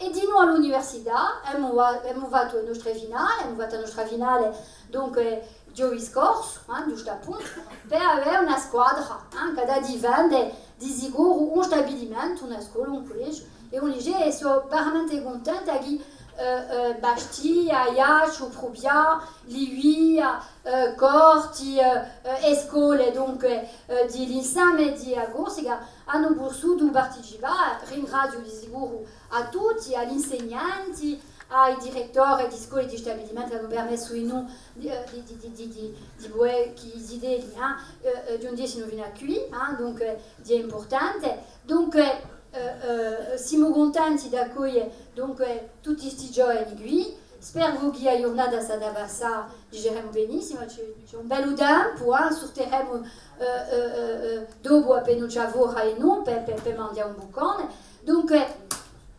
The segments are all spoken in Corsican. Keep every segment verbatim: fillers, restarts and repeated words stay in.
È dinù à l'università, emu, emu fattu e nostre finale, emu fattu a nostra finale, dunque, ghjovi scorsu, eh, ghjustu à puntu, per avè una squadra, eh, chì hà da difende di sicuru un stabilimentu, una scola, un cullegiu è un liceu, è sò veramente cuntenta chì, eh, eh, Bastia, Aiacciu, Prupià, Livia, eh, Corti, eh, eh, e scole, dunque, eh, di l'inseme di a Corsica, anu pussutu participà. Ringraziu di sicuru à tutti, à l'insegnanti, à i direttori di scole è di stabilimenti chì anu permessu à noi di, eh, di, di pudè chì i zitelli, eh, eh, eh, ghjunghjessinu finu à quì, eh, dunque, hè impurtante. Dunque, eh, eh, simu cuntenti d'accoglie, dunque, tutti sti giovani quì. Speru chì a ghjurnata s'hà da passà, diceremu benissimu, ci hè, ci hè un bellu tempu, eh, surteremu, eh, eh, eh, eh, dopu appena ci hè fora è noi, per, per, per manghjà un buccone. Dunque,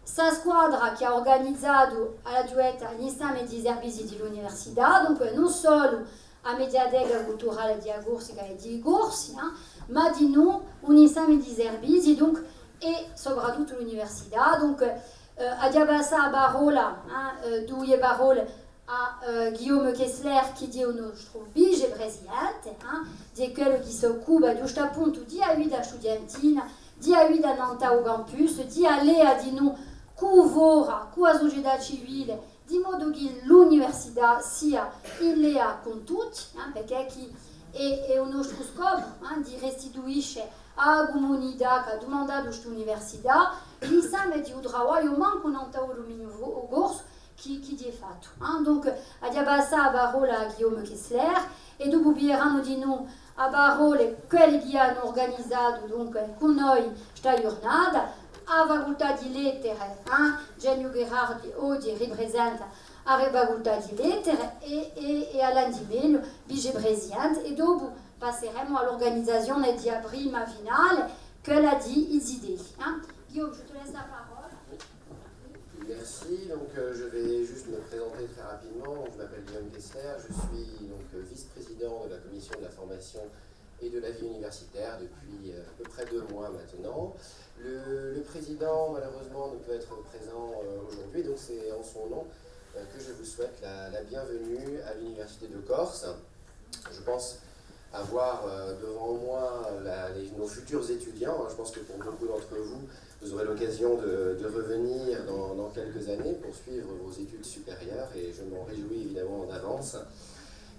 sta squadra chì hà urganizatu à a ghjuvetta l'inseme di i servizii di l'università, dunque, ùn solu a mediateca culturale di a Corsica è di i Corsi, eh, ma dinù un inseme di servizii, dunque, è soprattuttu l'università. Dunque, eh, aghju da passà a parolla, eh, eh, duie parolle à, eh, Guillaume Kessler, chì hè u nostru vicepresidente, eh, hè quellu chì s'occupa ghjustu à puntu di a vita studientina, di a vita nant'à u campus, di a leia dinù cù fora, cù a sucetà civile, di modu chì l'università sia in leia cun tutti, eh, perchè chì hè, hè u nostru scopu, eh, di restituisce à a cumunità chì hà dumandatu st'università, l'inseme di u travagliu, mancu nant'à u duminiu fu-, corsu, chì, chì hè fattu, eh. Dunque, aghju da passà a parolla à Guillaume Kessler, è dopu piglieranu dinù a parolla quelli chì anu urganizatu, dunque, cù noi sta ghjurnata, a Facultà di Lettere, eh, Eugeniu Gherardi oghje ripresenta a Facultà di Lettere è, è, è Alain Di Meglio, vicepresidente, è dopu passeremu à l'urganizazione di a prima finale, quella di i zitelli, eh. Guillaume, je te laisse la parole. Merci. Donc, euh, je vais juste me présenter très rapidement. Donc, je m'appelle Guillaume Kessler. Je suis donc, euh, vice-président de la commission de la formation et de la vie universitaire depuis, euh, à peu près deux mois maintenant. Le, le président, malheureusement, ne peut être présent, euh, aujourd'hui, donc c'est en son nom, euh, que je vous souhaite la, la bienvenue à l'Université de Corse. Je pense avoir, euh, devant moi la, les, nos futurs étudiants. Je pense que pour beaucoup d'entre vous, vous aurez l'occasion de, de revenir dans, dans quelques années pour suivre vos études supérieures et je m'en réjouis évidemment d'avance.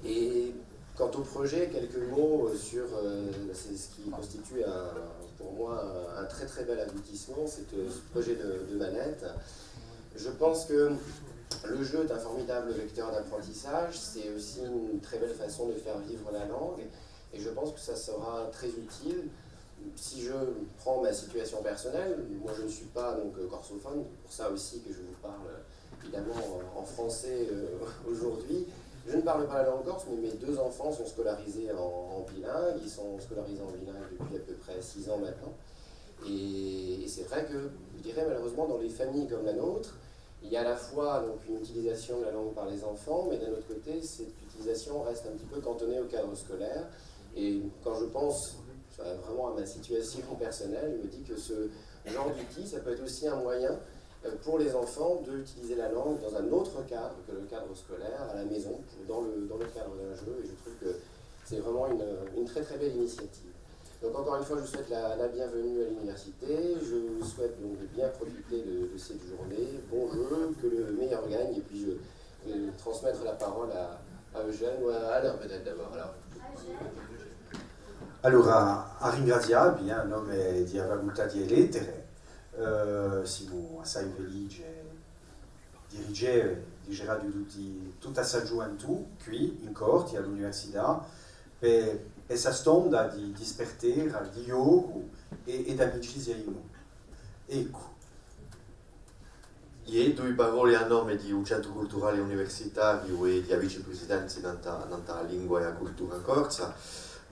Et quant au projet, quelques mots, euh, sur, euh, c'est ce qui constitue un, pour moi un, un très très bel aboutissement, c'est, euh, ce projet de, de manette. Je pense que le jeu est un formidable vecteur d'apprentissage, c'est aussi une très belle façon de faire vivre la langue, et je pense que ça sera très utile. Si je prends ma situation personnelle, moi je ne suis pas donc, euh, corsophone, c'est pour ça aussi que je vous parle, euh, évidemment, euh, en français, euh, aujourd'hui. Je ne parle pas la langue corse, mais mes deux enfants sont scolarisés en, en bilingue, ils sont scolarisés en bilingue depuis à peu près six ans maintenant. Et, et c'est vrai que, je dirais malheureusement, dans les familles comme la nôtre, il y a à la fois donc une utilisation de la langue par les enfants, mais d'un autre côté, cette utilisation reste un petit peu cantonnée au cadre scolaire. Et quand je pense, euh, vraiment à ma situation personnelle, je me dis que ce genre d'outil, ça peut être aussi un moyen, euh, pour les enfants d'utiliser la langue dans un autre cadre que le cadre scolaire, à la maison, dans le, dans le cadre d'un jeu. Et je trouve que c'est vraiment une, une très très belle initiative. Donc encore une fois, je vous souhaite la, la bienvenue à l'université. Je vous souhaite donc de bien profiter de, de cette journée. Bon jeu, que le meilleur gagne. Et puis je vais transmettre la parole à, à Eugène ou à Alain peut-être d'abord. Alors. Allora, à ringrazià vi, eh, à nome di a Facultà di e Lettere, eh, simu assai felici di riceve, diceraghju, tutti, tutta sta ghjuventù quì in Corti, à l'università, per, per sta stonda di, di spartera, di ghjocu è, è d'amicizia dinù. Eccu. Iè, dui paroli à nome di u Centru Culturale Universitariu è di a Vicepresidenza nant'à, nant'à a Lingua è a Cultura Corsa.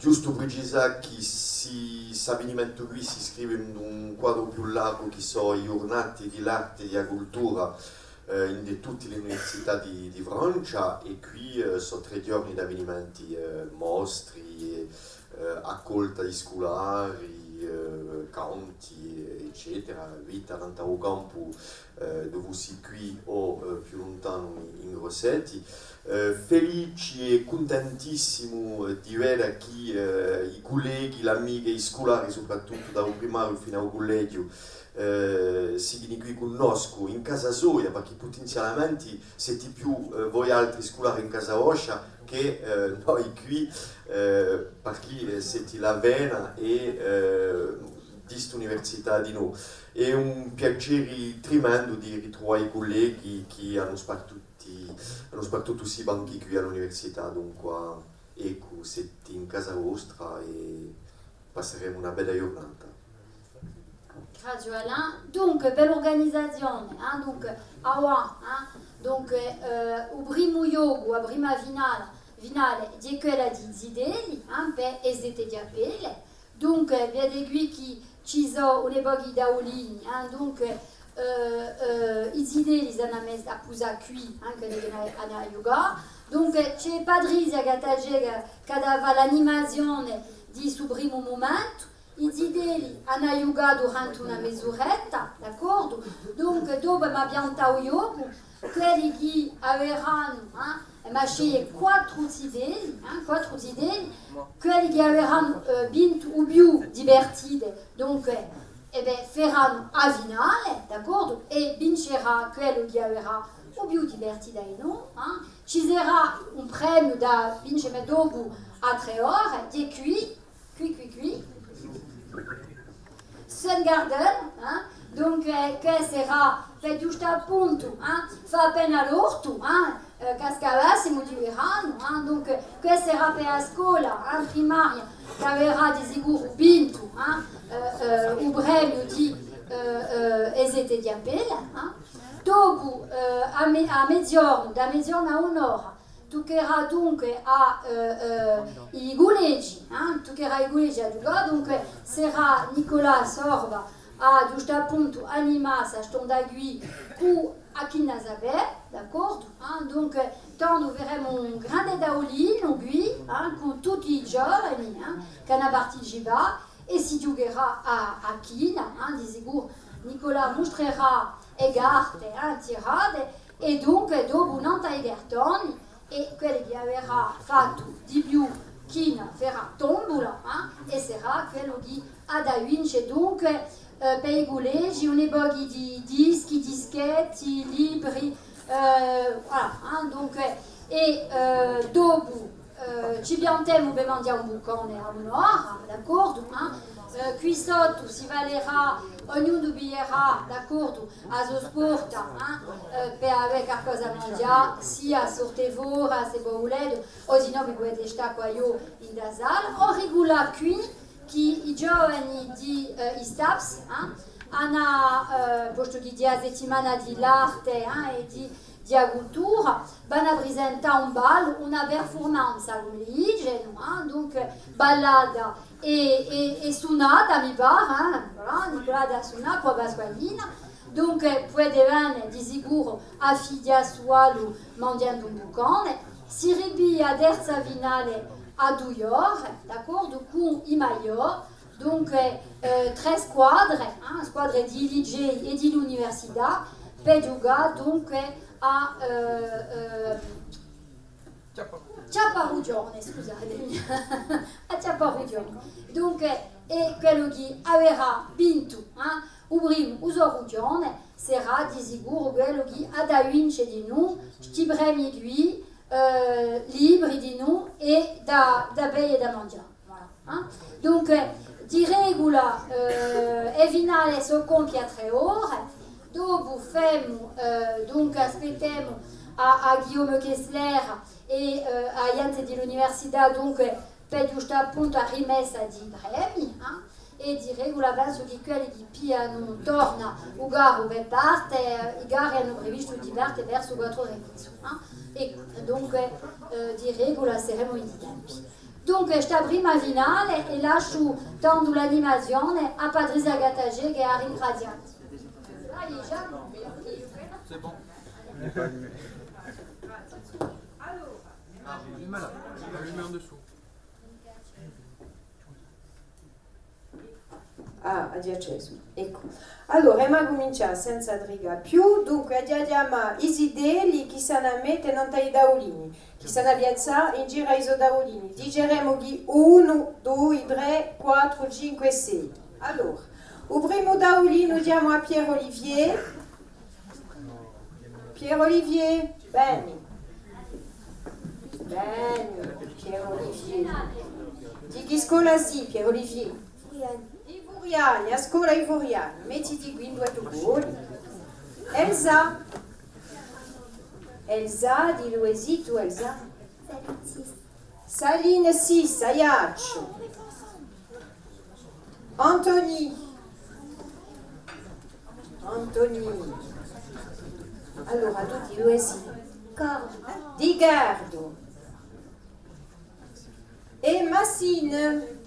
Ghjustu pricisà chì sti, st'avvinimentu quì s'iscrive in un quadru più largu chì sò i ghjurnati di l'arti è di a cultura, eh, in di tutti l'università di, di Francia, è quì, eh, sò trè ghjorni d'avvinimenti, eh, mostri, eh, accolta di sculari, eh, canti, eccetera, vita nant'à u campu, eh, duv'è sì quì o, eh, più luntanu in Grussetti. Eh, felici è cuntentissimu, eh, di veda chì, eh, i culleghi, l'amichi, i sculari, soprattuttu da u primariu finu à u cullegiu, eh, sighini quì cun noscu in casa soia, perchè putinzialamenti seti più, eh, voialtri sculari in casa vostra chè, eh, noi quì, eh, perchè, eh, seti l'avvena è, eh, di st'università dinò. Hè un piaceri trimendu di ritruvà i culleghi chì anu spartuti, anu spartutu sti banchi quì à l'università, dunqua, eccu, seti in casa vostra è passeremu una bella ghjurnata. Grazie Alain. Dunque, per l'urganizazione, eh, dunque, avà, eh, dunque, eh, u primu ghjocu, a prima finale, finale, hè quella di zitelli, eh, per e sette di aprile. Dunque, vede quì chì ci sò un pocu di taulini, eh, dunque, eh, eh, i zitelli s'anu à messa à pusà quì, eh, chì anu à, anu à ghjucà. Dunque, ci hè Patrizia Gattaceca chì hà da fà l'animazione di stu primu mumentu. I zitelli anu à ghjucà durante una mes'uretta, d'accordu? Dunque, dopu emu à piantà u ghjocu, quelli chì averanu, eh, emu à sceglie quattru zitelli, eh, quattru zitelli, quelli chì averanu, eh, vintu u più di partite, dunque, è bè, feranu a finale, d'accordu? È vincerà quellu chì averà u più di partite dinò, eh. Ci serà un premiu da vince, ma dopu à trè ore, di quì, quì, quì, quì. Sun Garden, eh? Dunque, eh, què serà per ghjustu appuntu, eh, fà appena l'ortu, eh, eh, cascavassimu di veranu, eh? Dunque, eh, què serà per a scola, eh, primaria, chì averà di sicuru vintu, eh, eh, eh, u premiu di, eh, eh, e sette di aprile, eh? Dopu, eh, à me-, à meziornu, da meziornu à un'ora, tuccherà dunque à, eh, eh, i cullegi, eh, tuccherà à i cullegi à ghjucà, dunque serà Nicolas Sorba à ghjustu appuntu animà sta stonda quì cù a china sapè, d'accordu? Eh, dunque, tandu feremu un grande taulinu quì, eh, cù tutti i giovani, eh, chì anu à participà, è si ghjucherà à, à china, eh, di sicuru Nicolas mustrerà e carte, eh, tirate, è dunque dopu nant'à i cartoni, è quellu chì averà fattu di più china ferà tombula, eh, è serà quellu chì hà da vince, dunque, eh, per i cullegi, un pocu di dischi, dischetti, libri, eh, voilà, eh, dunque, è, eh, dopu, eh, ci piantemu per manghjà un buccone à un'ora, d'accordu, eh? Eh, quì sottu si valerà, ognunu piglierà, d'accordu, a so sporta, eh, eh, per avè qualcosa à manghjà, sia sorte fora, s'è vo vulete, o sinnò vi pudete stà quaghjò in a sala, o regulà quì chì i giovani di, eh, i STAPS, eh, anu, eh, postu chì hè a settimana di l'arte, eh, è di, di a cultura, vanu à prisentà un ballu, una performance, cum'elli dicenu, eh, dunque, ballata è, è, è sunata, mi pare, eh, voilà, Nicolas hà da sunà, cù a Pasqualina. Dunque, pudete vene di sicuru à fighjà u so ballu manghjendu un buccone. Si ripiglia a terza finale à duie ore, d'accordu, cù i maillot. Dunque, eh, trè squadre, eh, squadre di i licei è di l'università, per ghjucà, dunque, à, eh, eh, Chjapparughjone, scusatemi. À Chjapparughjone. Dunque, hè quellu chì averà vintu, eh, u primu, u so rughjone, serà di sicuru quellu chì hà da vince dinù sti premi quì, eh, libri dinù è da, da beie è da manghjà. Voilà, eh. Dunque, di regula, eh, e finale sò compie à trè ore, dopu femu, eh, dunque, aspettemu à, à Guillaume Kessler è, eh, à ghjente di l'università, dunque, per ghjustu appuntu a rimessa di i premi, eh. È di regula pensu chì quelli chì piglianu torna u carru per parte, eh, i carri anu previstu di parte versu quattru ore è mezu, eh. È dunque, eh, di regula seremu in i tempi. Dunque, sta prima finale, è lasciu tandu l'animazione à Patrizia Gattaceca, chì a ringraziu. C'est bon. Ah, il est malade. Il a allumé en dessous. Ah, aghju accesu. Eccu. Allora, emu à cumincià senza trigà più. Dunque, aghju à chjamà i zitelli chì s'anu à mette nant'à i taulini, chì s'anu à piazzà in giru à i so taulini. Diceremu chì unu, dui, trè, quattru, cinque, sei. Allora, u primu taulinu chjamu à Pierre Olivier. Pierre Olivier, veni. Veni, Pierre Olivier. Di chì scola sì, Pierre Olivier? Furiani. Di Furiani, a scola di Furiani. Mettiti quì induve tù voli. Elsa. Elsa, di duve sì tù, Elsa? Salin sis. Salin sis, Aiacciu. Anthony. Anthony. Allora, tù di duve sì? Cardu. Di Cardu. È Massine.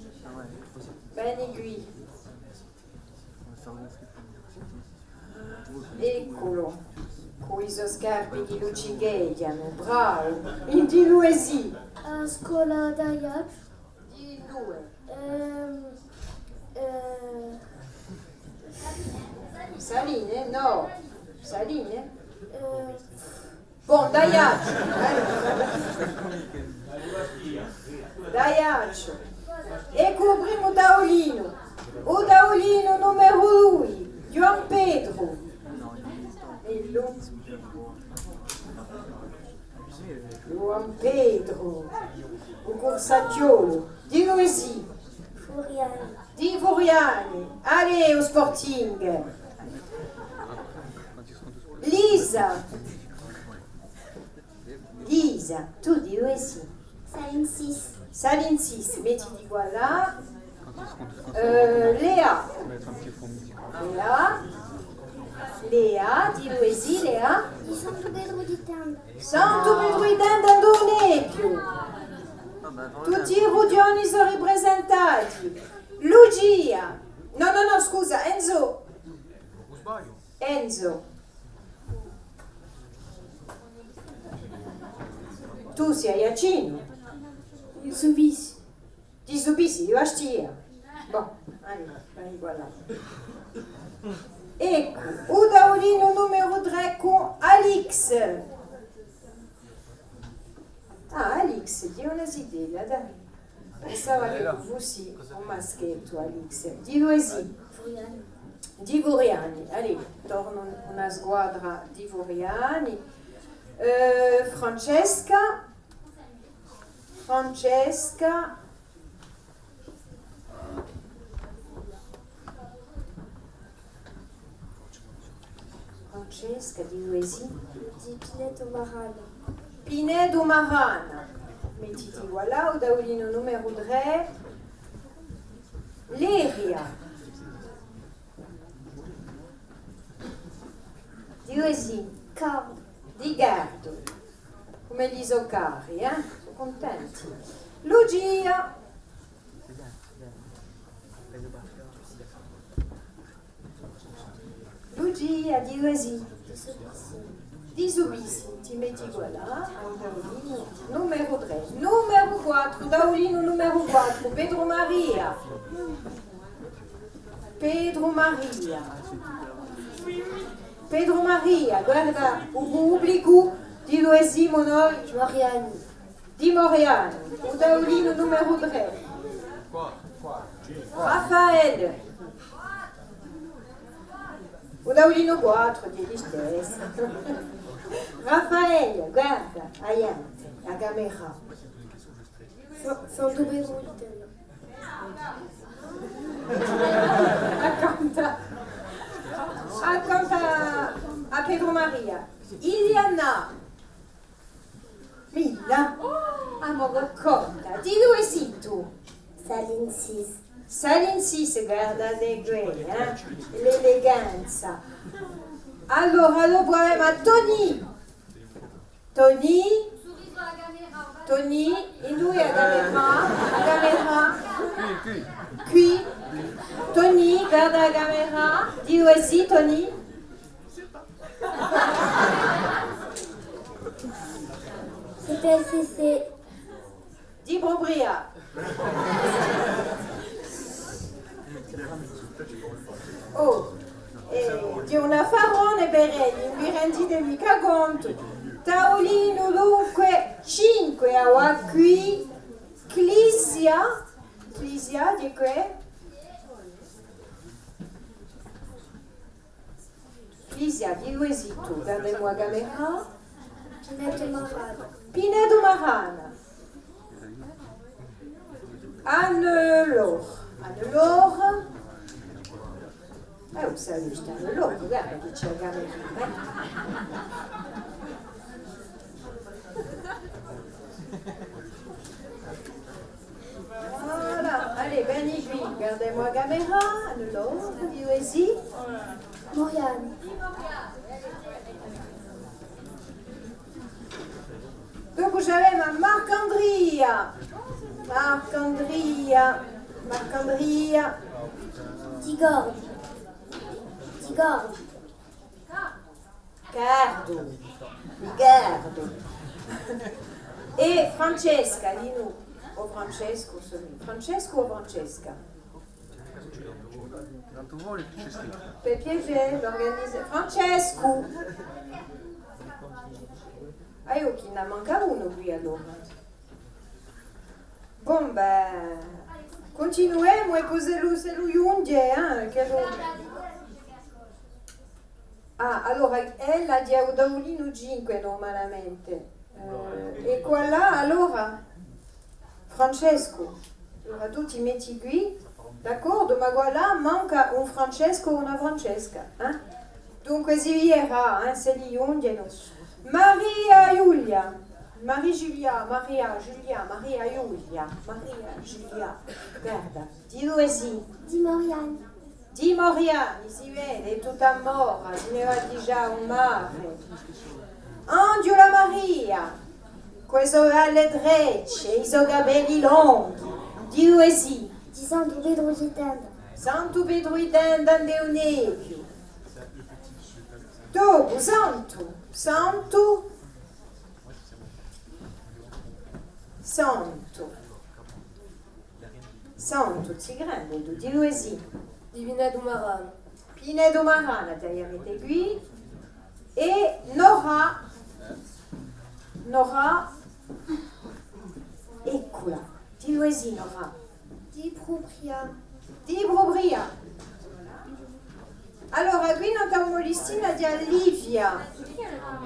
Veni quì. Ecculu. Cù i so scarpi chì luccicheghjanu. Bravu. Di duve sì? A scola d'Aiacciu. Di duve? Ehm, eh. Salin, eh? Nò. Salin, eh? Eh. Bon, d'Aiacciu. D'Aiacciu. Eccu u primu taulinu. U taulinu numeru dui. Ghjuvan Petru. È lu-, Ghjuvan Petru. U cursacciolu. Di duve sì? Furiani. Di Furiani. Allez, u Sporting. Lisa. Lisa, tù di duve sì? Salin sis. Salin sis, mettiti quallà. Eh, Lea. Lea. Lea, di duve sì, Lea? Di Santu Petru di Tenda. Santu Petru di Tenda, ind'è u Nebbiu. Tutti i rughjoni sò riprisentati. Lucia. Nò, nò, nò, scusa, Enzo. Enzo. Tù sì aiaccinu? Di Subissi. Di Subissi, di Bastia. Bon, allez, vai, voilà. Eccu, u taulinu numeru trè cù Alix. Ah, Alix, hè una zitella, dai. Pensava chì fussi un maschettu, Alix. Di duve sì? Furiani. Di Furiani. Allez, torna una squadra di Furiani. Eh, Francesca. Francesca. Francesca, di duve sì? Di Pinetu Marana. Pinetu Marana. Mettiti quallà, u taulinu numeru trè. Leria. Di duve sì? Cardu. Di Cardu. Cum'elli sò cari, eh? Sò cuntenti. Lucia. Lucia, di duve sì? Di Subissi. Di Subissi, ti metti quallà, allora, numeru trè. Numeru quattru, taulinu numeru quattru, Petru Maria. Petru Maria. Petru Maria, guarda u publicu, di duve simu noi? Moriani. Di Moriani, u taulinu numeru trè. Raffaele. U taulinu quattru, hè listessu. Raffaele, guarda, aiò, a camera. Sa-, Santu Petru di Tenda. Accantu, accantu à Petru Maria. Iliana. Milla. Ah, ma chì conta. Di duve sì tù? Salin sis. Salin sis, guardate quì, eh? L'eleganza. Allora, dopu avemu à Tony. Tony, Tony, induve a camera? A camera? Quì, quì. Quì. Tony, guarda a camera. Di duve sì, Tony? C'était C C. Di Probria. Oh, eh, hè un affarone per elli, ùn vi rendite micca contu. Taulinu dunque cinque, avà quì, Clisia, Clisia, di què? Clisia, di duve sì tù? Guardemu a camera. Pinetu Marana. Pinetu Marana. Anne-Laure. Anne-Laure. Eh, u sai, sta Anne-Laure, guarda chì ci hè a camera, eh. Voilà, allez, veni quì, guardemu a camera, allora, di duve sì? Moriane. Dopu ci avemu à Marcandria. Marcandria, Marcandria. Di Cordi. Di Cordi. Cardu, Ricardu. È Francesca, dinù, o Francescu, insomma. Francescu o Francesca? Tantu voli, Francesca. Per piacè, l'organizza-, Francescu! Ah, eiu chì ne manca unu quì allora. Bon, bè, cuntinuemu è po s'ellu, s'ellu ghjunghje, eh, ch'ellu... Ah, allora, ella hà u taulinu cinque normalmente. Eh, è qual hà allora? Francescu. Allora tù ti metti quì, d'accordu, ma qual hà? Manca un Francescu o una Francesca, eh? Dunque si viderà, eh, s'elli ghjunghjenu. Maria Giulia. Marie Julia, Maria Giulia, Maria Giulia, Maria Giulia. Guarda, di duve sì? Di Moriani. Di Moriani, si vede, hè tutta mora, si ne và digià à u mare. Anghjula Maria, cù e so ale drece, i so capelli longhi, di duve sì? Di Santu Petru di Tenda. Santu Petru di Tenda, ind'è u Nebbiu. Dopu, Santu, Santu, Santu. Santu, sì grande, tù, di duve sì? Di Pinetu Marana. Pinetu Marana, ti aghju à mette quì. È Nora, Nora, eccula. Di duve sì, Nora? Di Prubria. Di Prubria. Allora, quì nant'à u mo listinu ci hè Livia.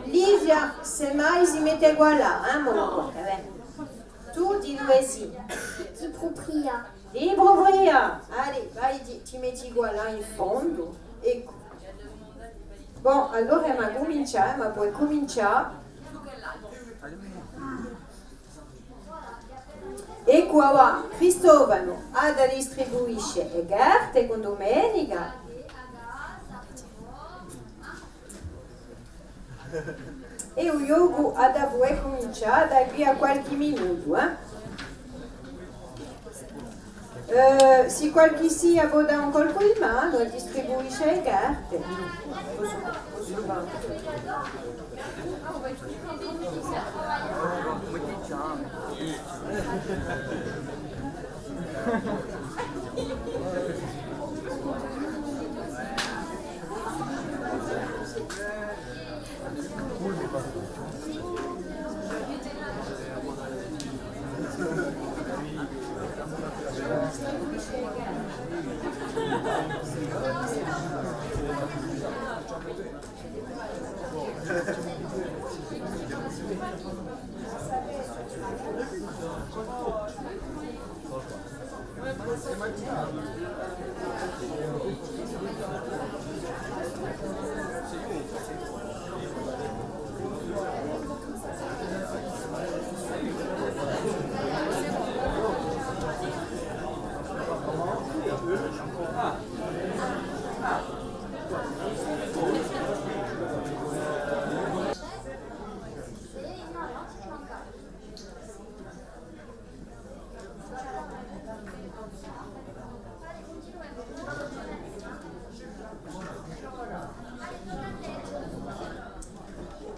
Livia, semmai si mette quallà, eh, mo, eh bè. Tù di duve sì? Di Prubria. Di Prubria. Allez, vai, ti, ti metti quallà in fondu. Eccu. Bon, allora emu à cumincià, emu à pudè cumincià. Eccu avà, Cristofanu hà da distribuisce e carte cun Dumenica. È u ghjocu hà da pudè cumincià da quì à qualchì minutu, eh? Eh, sì qualchissia pò dà un colpu di manu è distribuisce e carte.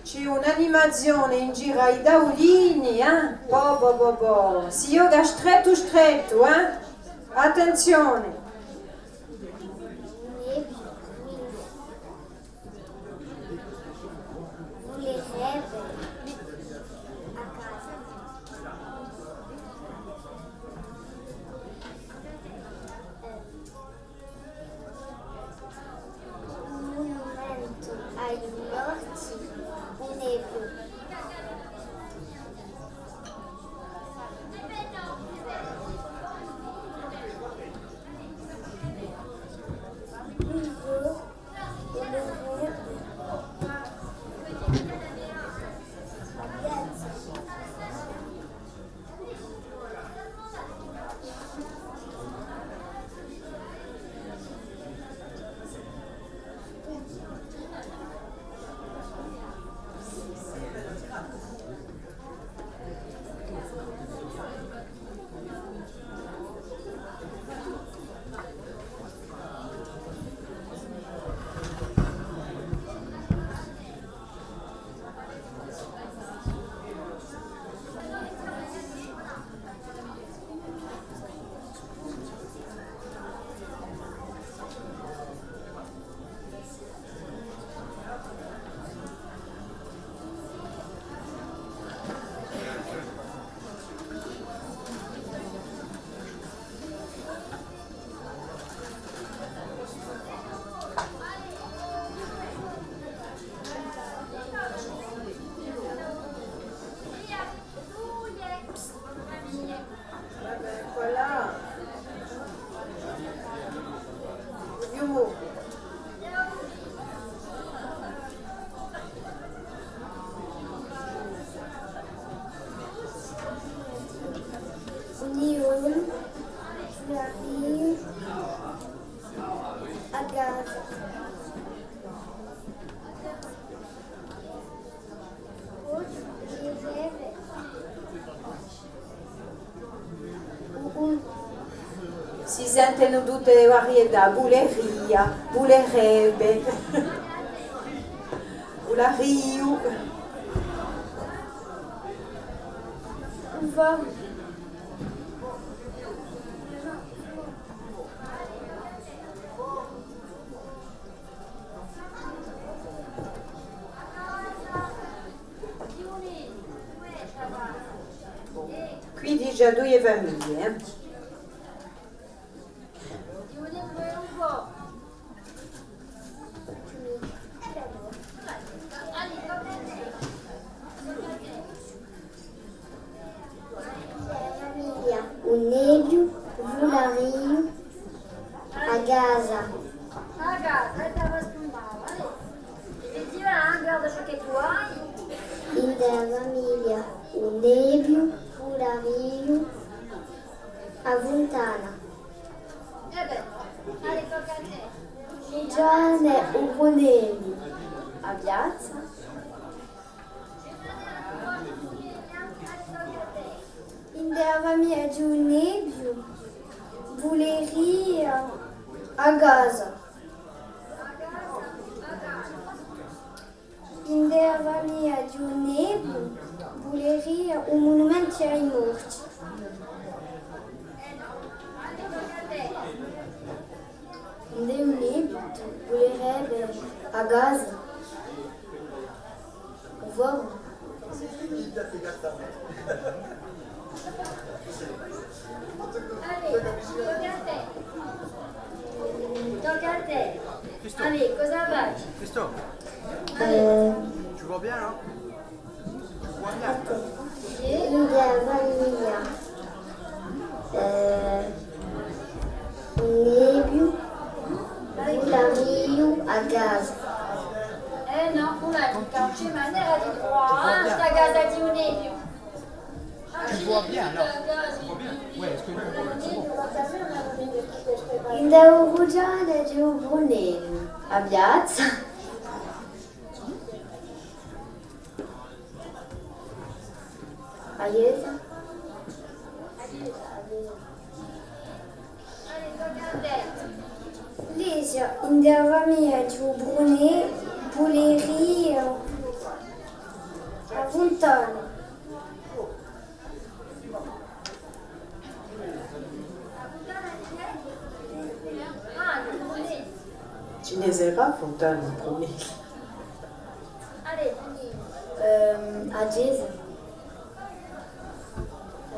Ci hè un'animazione in giru à i taulini, eh? Bò, bò, bò, bò. Si ghjoca strettu, strettu, eh? Attenzione! Unione, Flari, a casa. Si sentenu tutte e varietà, buleria, bulerebbe, bulariu. Quì digià duie famiglie, eh. Famiglia, u nebbiu, vulariu, a casa. A casa, è t'avà stumau, eh? Vedi, guarda ciò chì tù hai. Ind'a famiglia, u nebbiu, vulariu, a funtana. Eh bè, allez, tocca à te. Gianni u Brunelli, a piazza. Ind'a famiglia di u nebbiu, buleria, a casa. Ind'a famiglia di u nebbiu, buleria, u munumentu à i morti. Ind'u nebbiu, bulerebbe a casa. U fornu. Allez, tocca à te. Tocca à te. Christophe. Allez, cosa fai? Christophe. Allez. Euh, Tu vois bien, là ? Ind'a famiglia, eh, u nebbiu, vulariu, a casa. Eh nò, ùn l'hà detta, ùn ci hè manera di truvà, eh, sta casa di u nebbiu. Tu vois bien, là ? Tu vois bien ? Ouais, est-ce que... Ind'a rughjana di u Brunelli, a piazza. A ghjesa. Lesia, ind'a famiglia di u Brunelli, buleria, a funtana. Ci ne sarà funtana, Brunelli. Ehm, a ghjesa.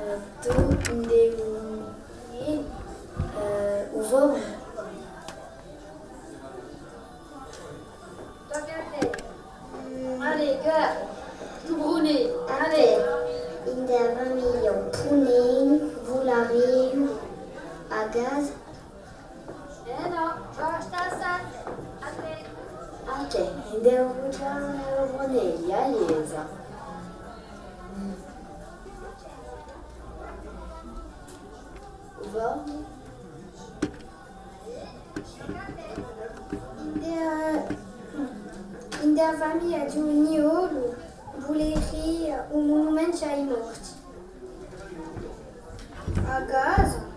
Eh, tù, ind'u, eh, u fornu. Tocca à tè. Allez, go. Tù, Brunelli. Allez. Ind'a famiglia, Brunelli, vulariu, a casa. Eh nò, basta assai, Ind'è u Rughjanu è u Brunelli, a ghjesa. U fornu? Ind'è, ind'è a famiglia di u Niolu, vuleria un munumentu à i morti. A casa.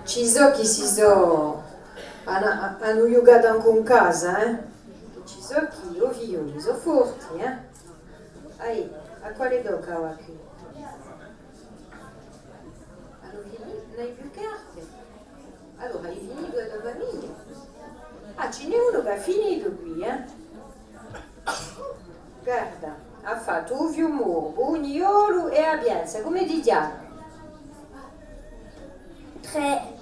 Ci sò chì si sò, anu, anu ghjucatu ancu in casa, eh? Ci sò chì, o figlioli, sò forti, eh? Ahi, à quale tocca avà quì? Anu finitu? Ùn hai più carte? Allora, hai finitu a to famiglia? Ah, ci n'hè unu chì hà finitu quì, eh? Guarda, hà fattu u fiumorbu, u niolu è a piazza, cumu ti chjami? Trè.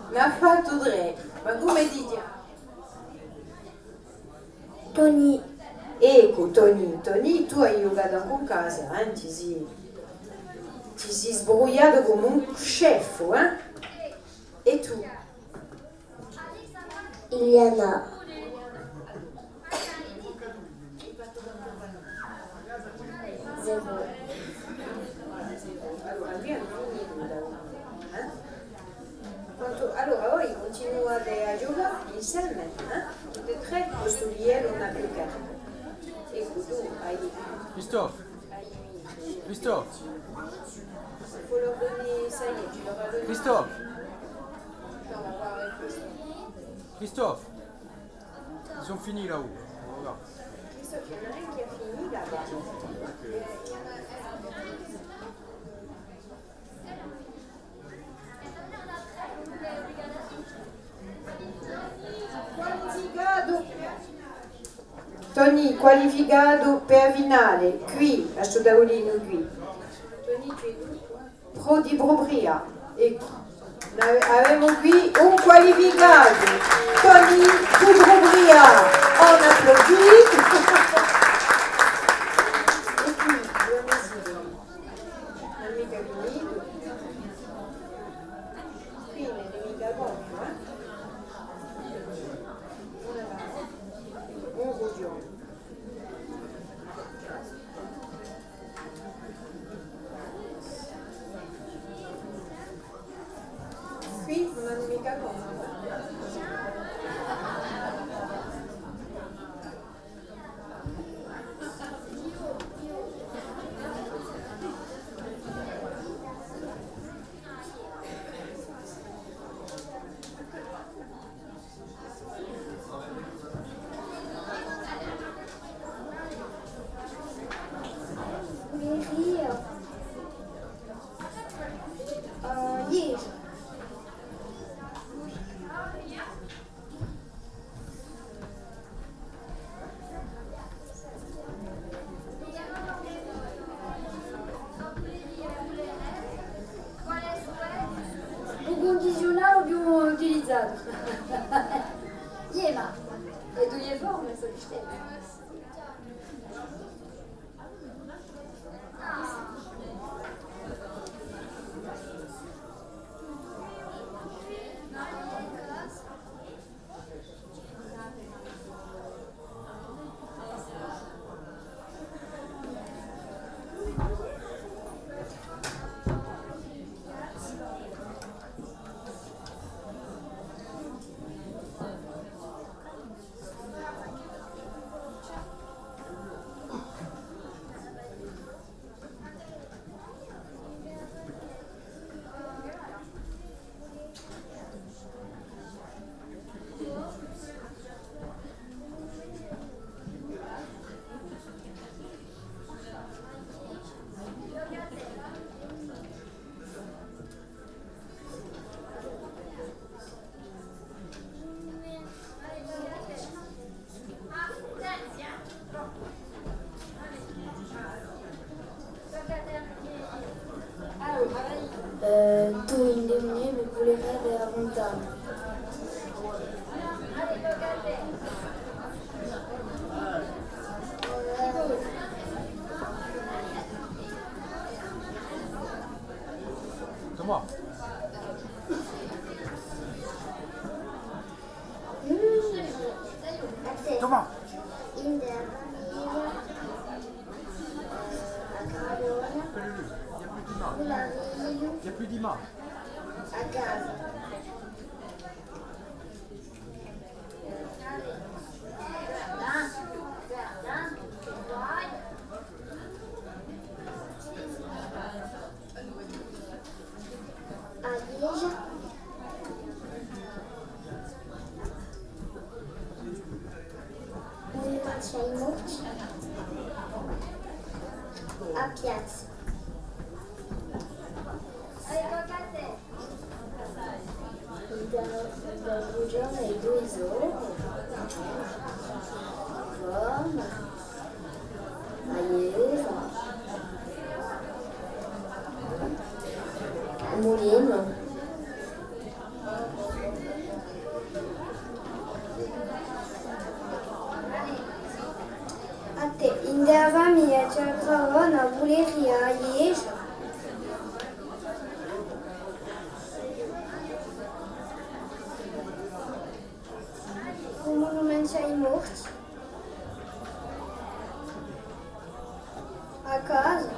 N'hà fattu trè, ma cumu ti chjami? Toni. Eccu, Toni, Toni, tù hai ghjucatu ancu in casa, eh? Ti sì, ti sì sbrugliatu cum'è un sceffu, eh? È tù? Iliana. Zero. Allora, quì anu finitu, eh? Quantu, allora, voi cuntinuate à ghjucà inseme, eh? Tutti è trè, questu biellu ùn hà più carte. Eccu, tù hai... Christophe! Christophe! Christophe! Christophe! Ils ont fini là-haut. Voilà. Qualificatu. Toni, qualificatu per a finale, quì, à stu tavulinu quì. Toni, ci hè tuttu, eh. Prodi Brubria. Eccu. Ave-, avemu quì un qualificatu. Toni Prubria. On applaudit. È quì, dui amici. Amica Vinitu. Quì ùn hè micca pocu, eh? Un rughjone. Quì ùn anu micca pocu, eh? Ieri. U cundiziunale u più utilizatu. Iè, ma e duie forme sò listesse. Eh, tù ind'è u neve vulerebbe a funtana. Thomas. Il n'y a plus d'image. À casa. À Liège. Monumentu à i morti. À Piazza. Da, da Rughjone è dui sò. Forna. A ghjesa. U mulinu. À tè, ind'a famiglia ci hè a gravona, a bulleria, a ghjesa. U monumentu à i morti. A casa.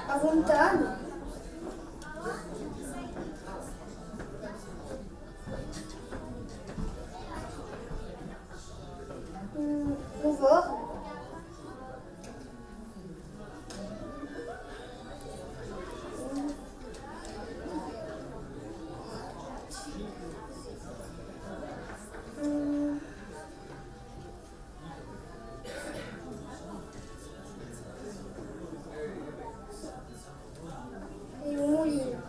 A funtana. Mm, u fornu. È u mulinu.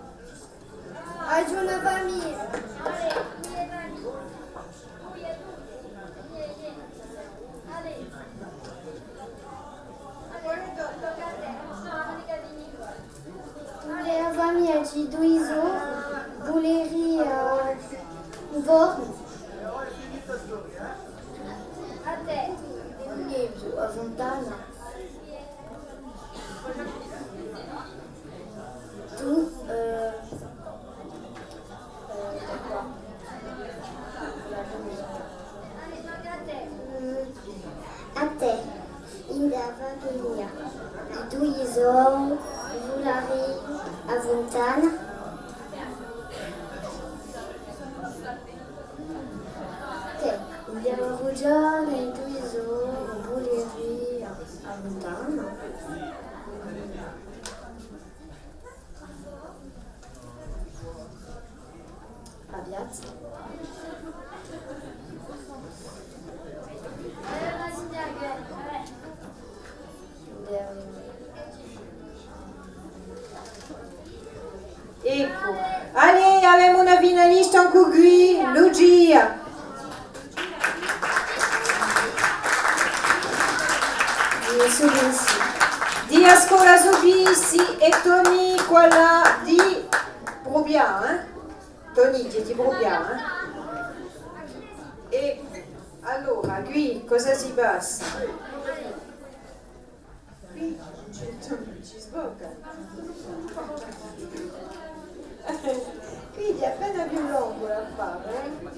Aghju una famiglia. Ind'a famiglia ci hè dui sò, bulleria, u fornu. À tè. Ùn hè più, a funtana. Tù, eh, eh, à tè, ind'a famiglia, i dui sò, i bullerii, a funtana. Tè, ind'a Rughjone, i dui sò, i bullerii, a funtana. A piazza. Eccu. Allez, avemu una finalista ancu quì, Lucia. Di a scola Subissi. Di a scola Subissi è Toni, quella di Prupià, eh? Toni, di Prupià, eh? È allora, quì cosa si passa? Quì ci, ci sbocca. Quì hè appena più longu l'affare, eh?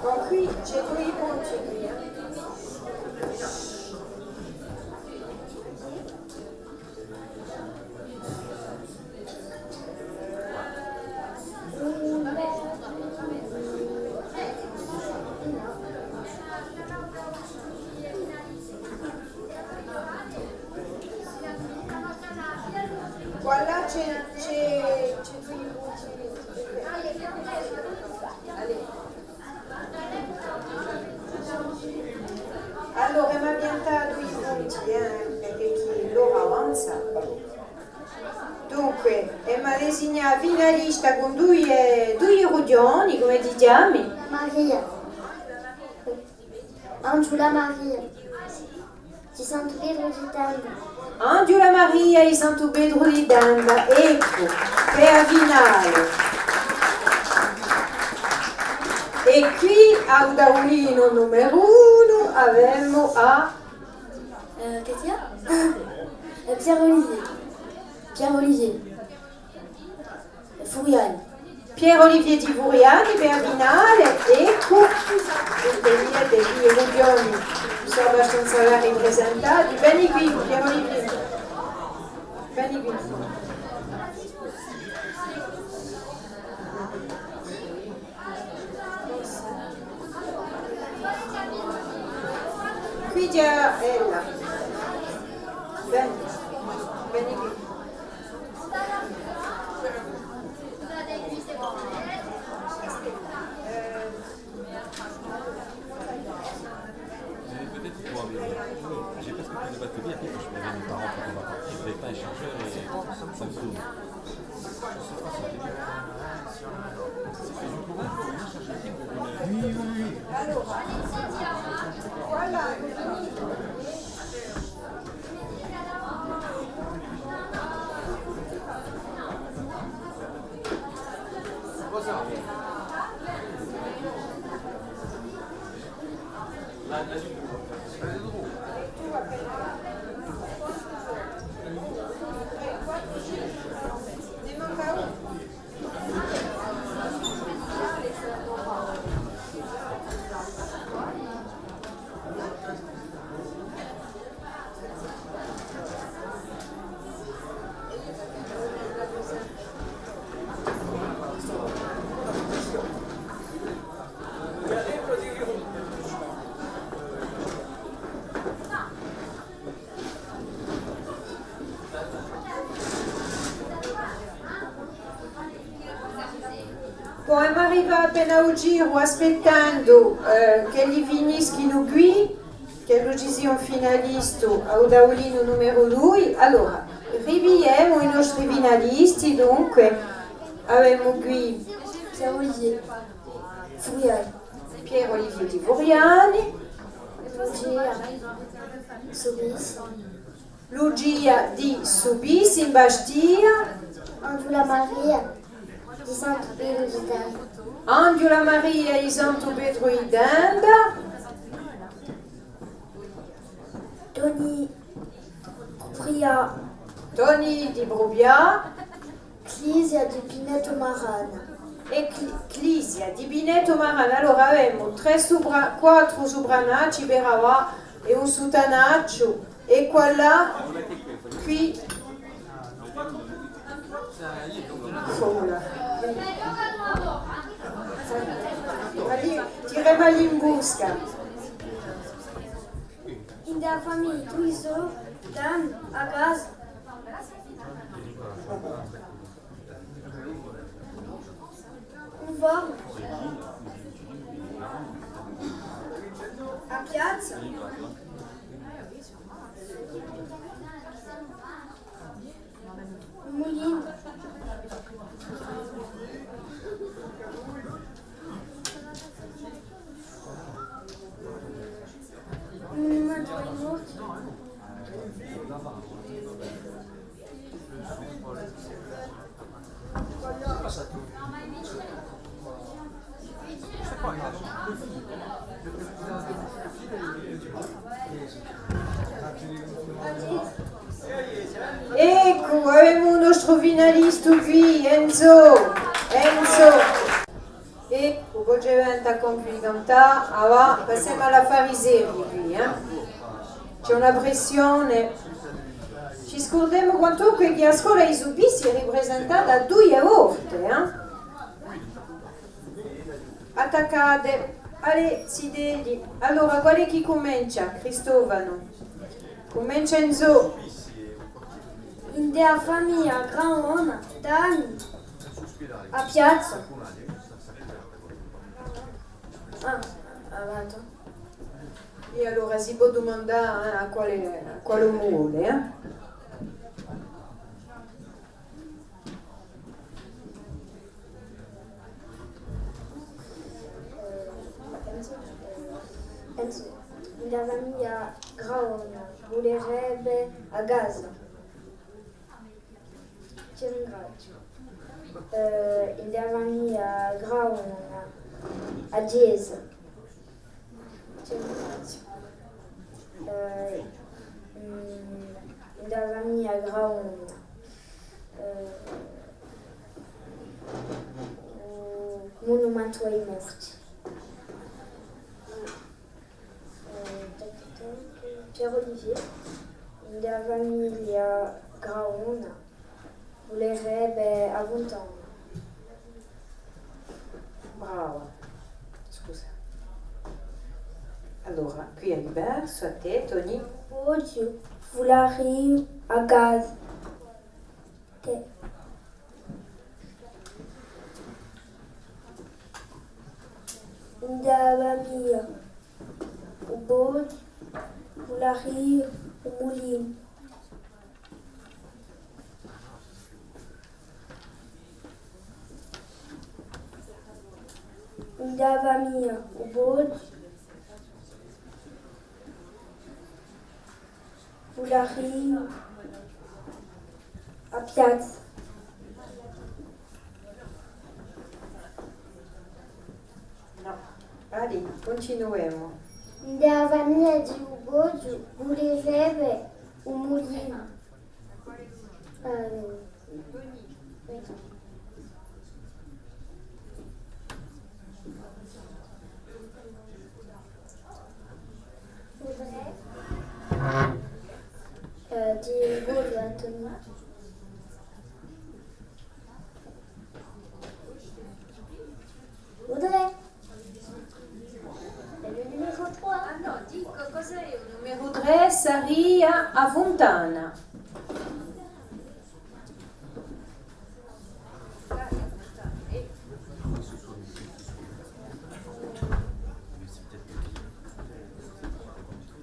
Bon, quì ci hè dui ponti quì, eh. Signa finalista cun dui, dui rughjoni, cumu ti chjami? Maria. Anghjula Maria. Di Santu Petru di Tenda. Anghjula Maria di Santu Petru di Tenda, eccu, per a finale. È quì, à u taulinu numeru unu, avemu à... Eh, chì sia? Eh, Pierre Olivier. Pierre Olivier. Furiani. Pierre Olivier di Furiani, per a finale, eccu, per vedè chì i rughjoni sò abbastanza riprisentati. Veni quì, Pierre Olivier. Veni quì. Quì ghjè ella. Veni, veni quì. Peut-être qu'il faut arriver. J'ai presque plus de batterie, après, il faut que je prévienne mes parents pour qu'on va partir. Je vais pas échanger et ça me saoule. Bon, emu arrivatu appena à u giru, aspettendu, eh, ch'elli finischinu quì, ch'ellu ci sia un finalistu à u taulinu numeru dui. Allora, ripigliemu i nostri finalisti, dunque, avemu quì Pierre Olivier Furiani. Pierre Olivier di Furiani. Lucia Subis. Lucia di Subis in Bastia. Anghjula Maria di Santu Petru di Tenda. Anghjula Maria di Santu Petru di Tenda. Toni Prubia. Toni di Prubia. Clisia di Pinetu Marana. È Cli-, Clisia di Pinetu Marana. Allora avemu trè supra-, quattru supranacci per avà è un sutanacciu. È quallà, quì, sola. Ma lì, tiremu à l'imbusca. Ind'a famiglia, dui sò, Dan, a casa. Un fornu. A piazza. Un mulinu. Un monumento à i morti. Eccu, avemu u nostru finalistu quì, Enzo, Enzo. È u Boggeventa compie di cantà, avà passemu à l'affari seriu quì, eh. Ci hè una pressione. Ci scurdemu quantunque chì a scola di Subissi hè riprisentata duie volte, eh. Attaccate. Allez, zitelli. Allora, quale hè chì cumencia? Cristofanu. Cumencia Enzo. Ind'a famiglia Gravona, Dan, a piazza. Ah, avanti. È allora si pò dumandà, eh, à quale, à quale omu vole, eh? In a famiglia Graona, vulerebbe a casa. Ti ringraziu. Eh, in a famiglia Graona, a chjesa. Ti ringraziu. Eh, mm, in a famiglia Graona, eh, u munumentu à i morti. Eh, tac, tac, Pierre Olivier, in a famiglia Graona, vulerebbe a funtana. Brava. Scusa. Allora, quì hè diversu, à tè, Toni. Vogliu, vuleria a casa. Tè. In a famiglia U Boghju, vuleria u mulinu. In a famiglia U Boghju, vuleria a piazza. Nò. Allez, cuntinuemu. In a famiglia di U Boghju vulerebbe u mulinu. Eh, Eh, ti vogliu, Antonio. Voudrais. È u numeru trè. Ah nò, dicu, cos'hè u numeru trè? Saria a funtana.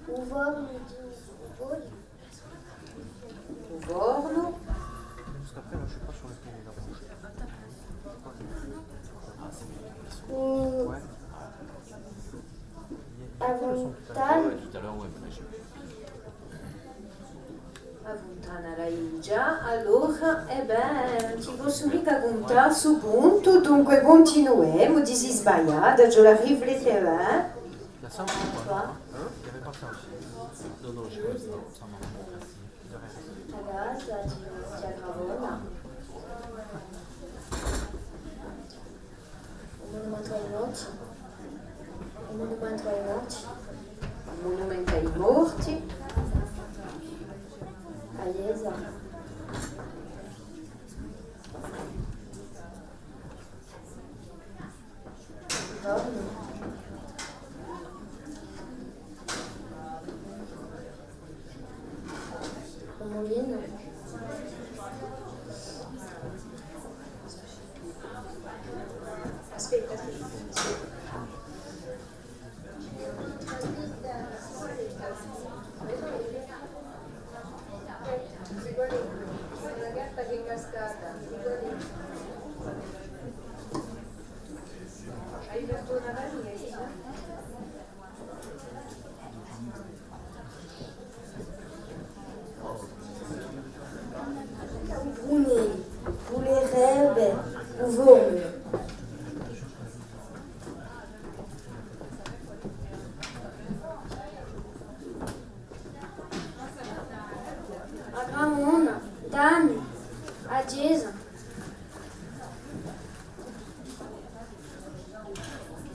U fornu di u Boghju. U fornu. U, a funtana. A funtana l'hai digià, allora, è bè, ùn ti possu micca cuntà stu puntu, dunque cuntinuemu, ti sì sbagliata, ci vole à riflette, eh? La cinq ou pas ? Hein ? Il y avait pas ça aussi. Non, non, je crois que c'est bon. Ça m'a manqué. Allora, sta, sta Gravona. U munumentu à i morti. U munumentu à i morti. U munumentu à i morti. A chjesa. U mulinu. Aspetta, aspetta. Una carta chì hè cascata. Hai fattu una valigia? U Brunellu vulerebbe u fornu. A Gravona, Dani, a chjesa.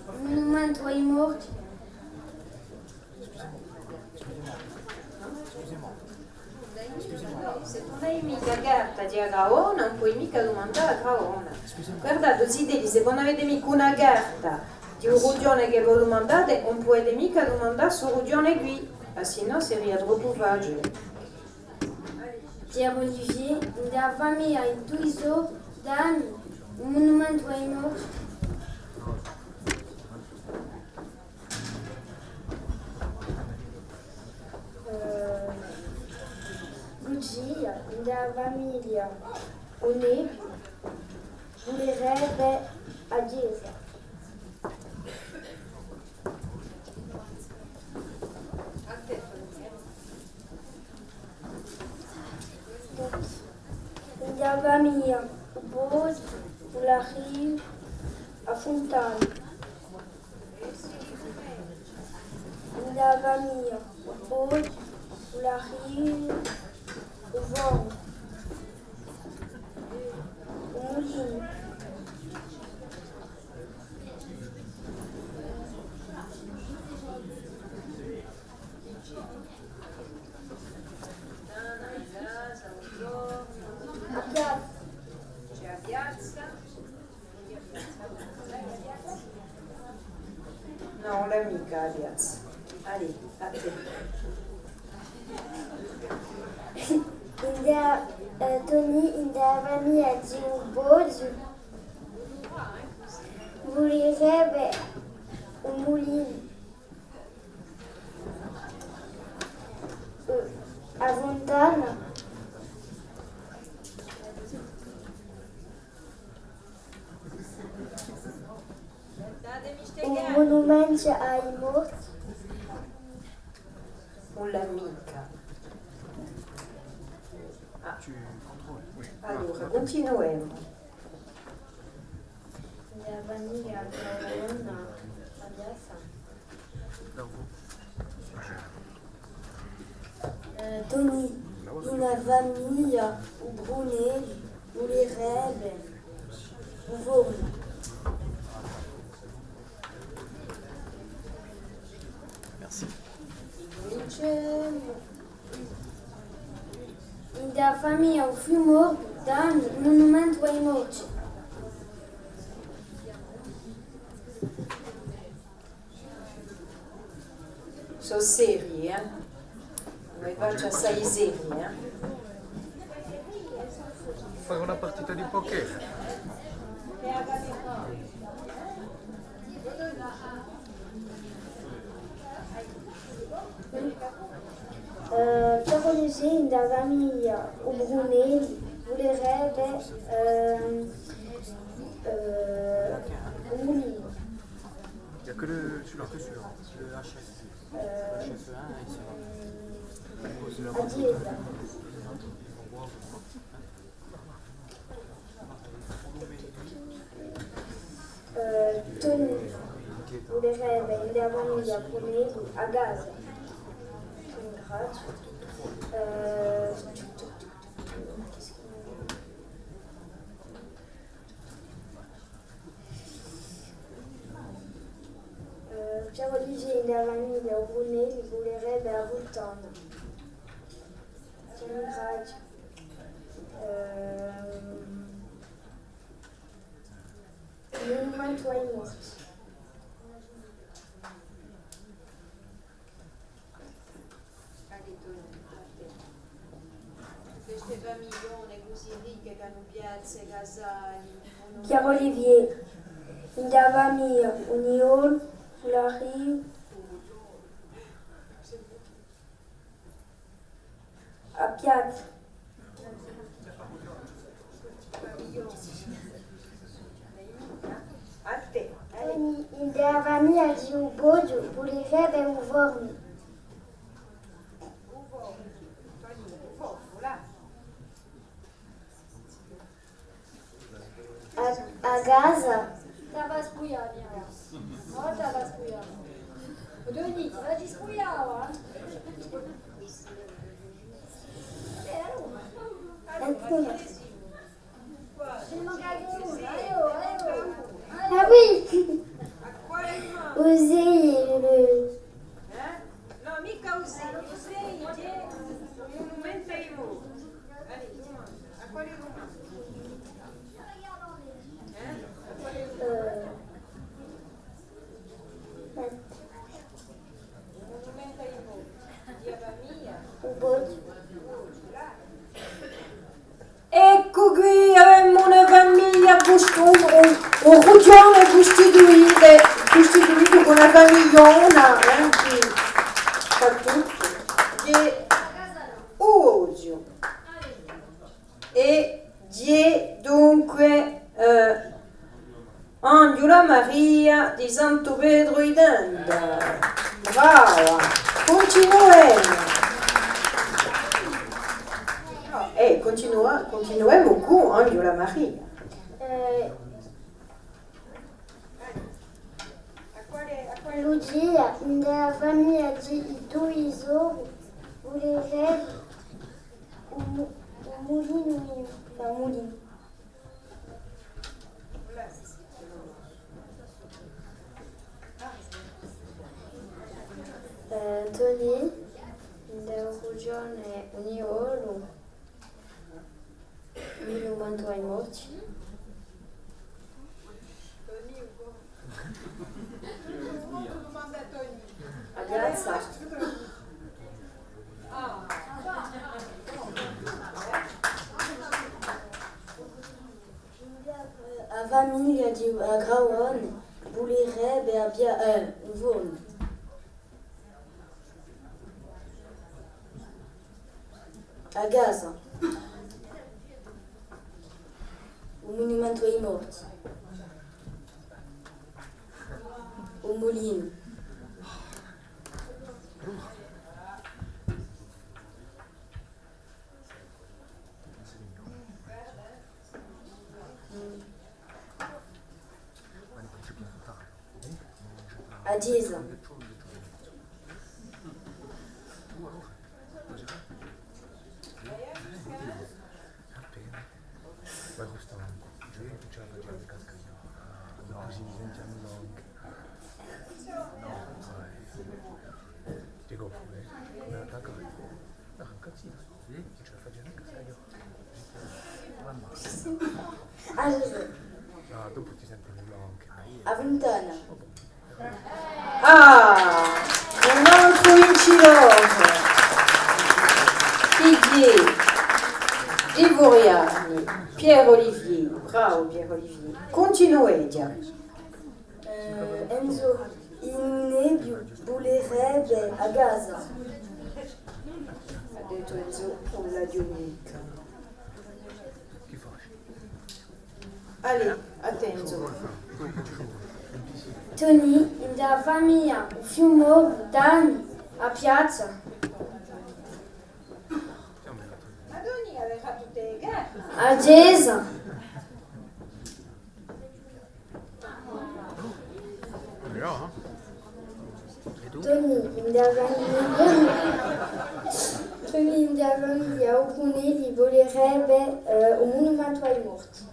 U munumentu à i morti. Scusez-moi. Scusez-moi. Scusez-moi. S'è tù ùn hai micca carta di a Gravona, ùn poi micca dumandà a Gravona. Scusez-moi. Guardate, o zitelli, s'è vo ùn avete micca una carta di u rughjone chì vo dumandate, ùn pudete micca dumandà stu rughjone quì, à sinnò seria troppu faciule. Pierre Olivier, in a famiglia di u Dani, u munumentu à i morti. Eh, Lucia, in a famiglia Onetti, vulerebbe a chjesa. A famiglia, u Boghju, u Lariu, a Funtana. In a famiglia, u Boghju, u Lariu, u Fornu, u Mulinu. A piazza. Ci hè a piazza. Nò, ùn l'hè micca a piazza. Allez, à tè. In a, eh, Toni, in a famiglia di u Boghju, vulerebbe un mulinu. Eh, a Funtana. Un munumentu à i morti. Ùn l'hè micca. Ah. Allora, cuntinuemu. Mia famiglia, mia nonna, a piazza. Eh, Toni, in a famiglia, u Brunelli, u Lirebe, u Fornu. Merci. Incominciemu. In a famiglia, u Fiumorbu, Dani, u munumentu à i morti. Sò serii, eh? Ùn mi facciu assai serii, eh? Fà una partita di poker. Eh, Pierre Olivier, in a famiglia, u Brunelli, vulerebbe, ehm, eh, un mulinu. Il y a que le, sur le, que sur le H F. Euh, H F un, ici. À Dieta. Euh, Toni, vulerebbe in a famiglia Brunelli, a casa. Ti ringraziu. Euh, Eh, Pierre Olivier, in a famiglia, u Brunelli, vulerebbe a Funtana. Ti ringraziu. Ehm, un munumentu à i morti. Queste famiglione cusì ricche chì anu piazze, casali, Pierre Olivier, in a famiglia, u Niolu, u Lariu, a piazza. À tè, allez. In a famiglia di u Boghju, vulerebbe u Fornu. U Fornu, Toni, u Fornu, là. A, a casa. T'hà da spuglià, mia. Ora t'hà da spuglià. Dui diti, ma ti spugliava, eh? Vabbè, allora. Allora, simu. Ah oui. U sei, u... Eh? Nò, micca u sei, u sei, hè u munumentu à i morti. Allez, dumanda. À quale dumanda? Eh? À quale dumanda? Eh. U Boghju. Eccu quì, avemu una famiglia cust-, un, un, un rughjone custituitu, custituitu cù una famigliona, eh, chì fà tuttu. Hè u Boghju. È hè dunque, eh, Anghjula Maria di Santu Petru di Tenda. Brava! Cuntinuemu! Eccu, Cuntinua-, cuntinuemu cù Anghjula Maria. Eh, Lucia, in a famiglia di i dui sori, vulerebbe un mu-, un mulinu, un mulinu. Eh, Toni, in a rughjone, un niolu, un munumentu à i morti. A piazza. A famiglia di, eh, Gravone vulerebbe a pia-, eh, un furnu. A casa. Un munumentu à i morti. Un mulinu. A ghjesgia. Ah, Gesù. Ah, dopu ti senti megliu ancu. A funtana. Ah, un altru vincitori. Figliè di Furiani, Pierre Olivier, bravu Pierre Olivier. Cuntinueghja. Eh, Enzo, in un nebbiu vulerebbe a casa. Hà dettu Enzo, ùn l'aghju micca. Allez, à tè Enzo. Toni, in a famiglia, un fiumoru, Dani, a piazza. A ghjesgia. Toni, in a famiglia, Toni, in a famiglia, u Brunelli vulerebbe, eh, un munumentu à i morti.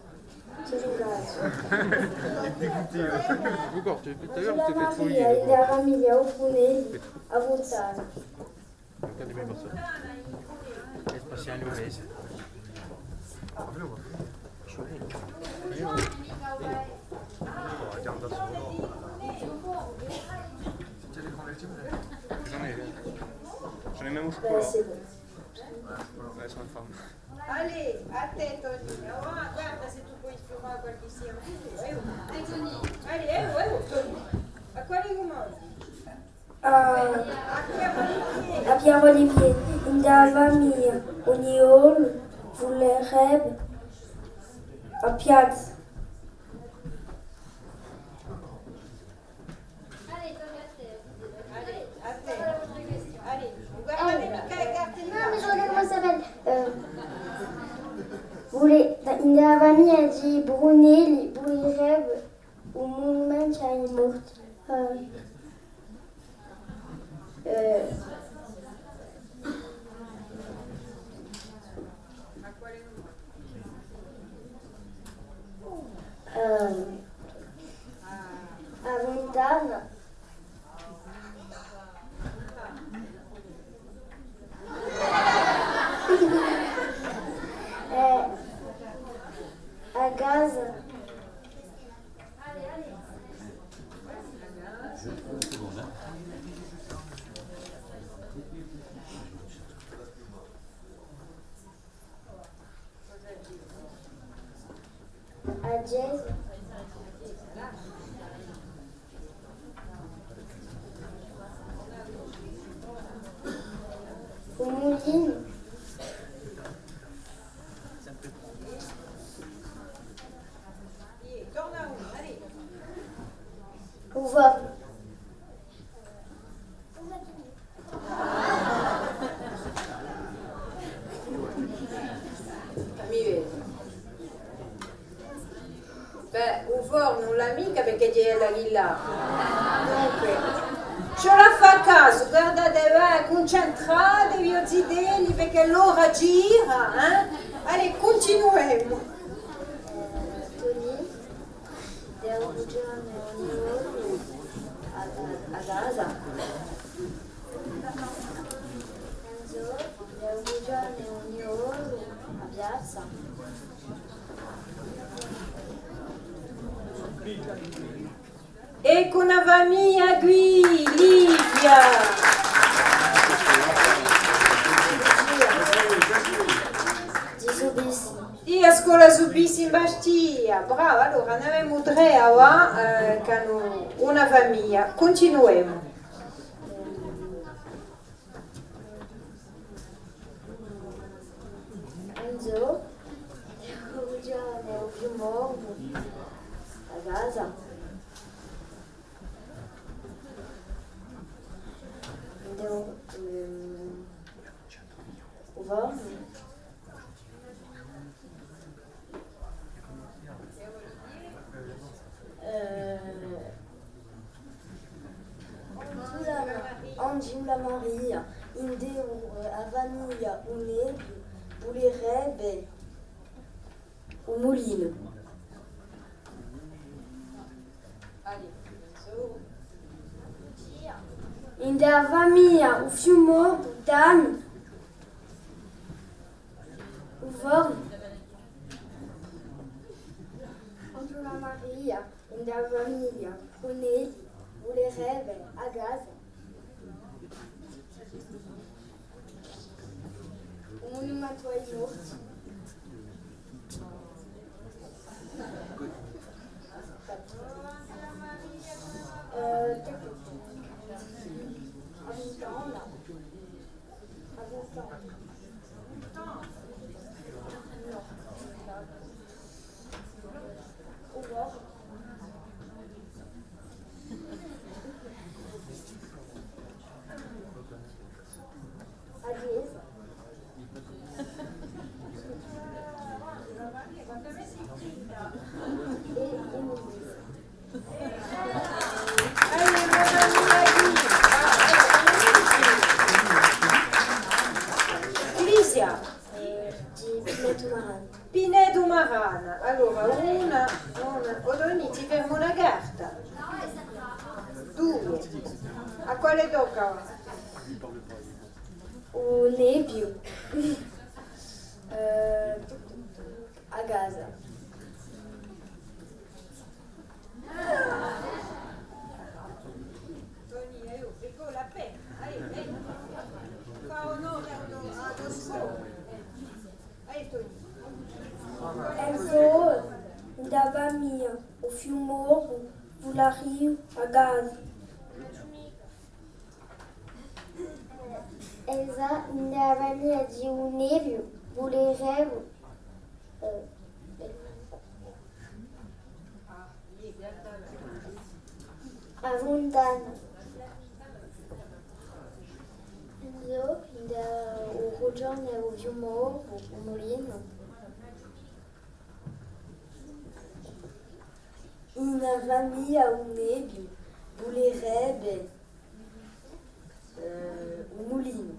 Ti ringraziu. Anghjula Maria, in a famiglia, u Brunelli, a funtana. È spaziale un mese. J'en ai, j'en ai même au chocolat. Ouais, c'est bon. Ouais, elles sont en forme. Allez, à tè, Toni. Ah, guarda s'è tù poi sfumà qualchissia. Eh, oh. Allez, eh, oh, eh, oh, Toni. À quale cumandi? Ah, à Pierre Olivier, in a famiglia, un niolu vulerebbe a piazza. Allora, eh, non mi ricordu cumu si chjama. Eh, vule-, in a famiglia di Brunelli, vulerebbe un munumentu à i morti. Eh, eh, eh, a funtana. Eh, a casa. A ghjesgia. U mulinu. U fornu. Eh, u fornu ùn l'hà micca perchè ghjè ella chì l'hà. Dunque, ci vole à fà casu, guardate, và, cuncentratevi, o zitelli, perchè l'ora gira, eh? Allez, cuntinuemu. Toni, devu ghjunghje ogni ghjornu à, à, à casa. Enzo, devu ghjunghje ogni ghjornu à piazza. Eccu una famiglia quì, Livia! Di Subissi. Di a scola Subissi in Bastia, brava, allora n'avemu trè avà, eh, chì anu una famiglia. Cuntinuemu. Enzo, u ghjornu u fiumorbu à casa. Enzo, ehm, u fornu. Eh, Angiula Ma-, Angiula Maria, ind'è u, eh, a famiglia u Nebbiu, vulerebbe u mulinu. Ind'è a famiglia u fiumorbu, Dani, u fornu. Angiula Maria, ind'è a famiglia u Nebbiu, vulerebbe a casa. U munumentu à i morti. Eh, a funtana. A funtana. Nò. U boscu. A ghjesgia. È, è Lisia. Lisia. Eh, di Pinetu Marana. Pinetu Marana. Allora, una, una, o Toni, ti fermu una carta. Dui. À quale tocca? U Nebbiu. Eh, a casa. Toni, eh, oh, rigola appena, eh, eh. Fà onore à u to, à u to scopu. Eh, Toni. Enzo, ind'è a famiglia u fiumorbu, vulariu a casa. Elsa, ind'è a famiglia di u Nebbiu, vulerebbe, eh, a funtana. Enzo, ind'è u ghjornu u fiumorbu, u mulinu. Ind'è a famiglia u Nebbiu, vulerebbe, eh, u mulinu.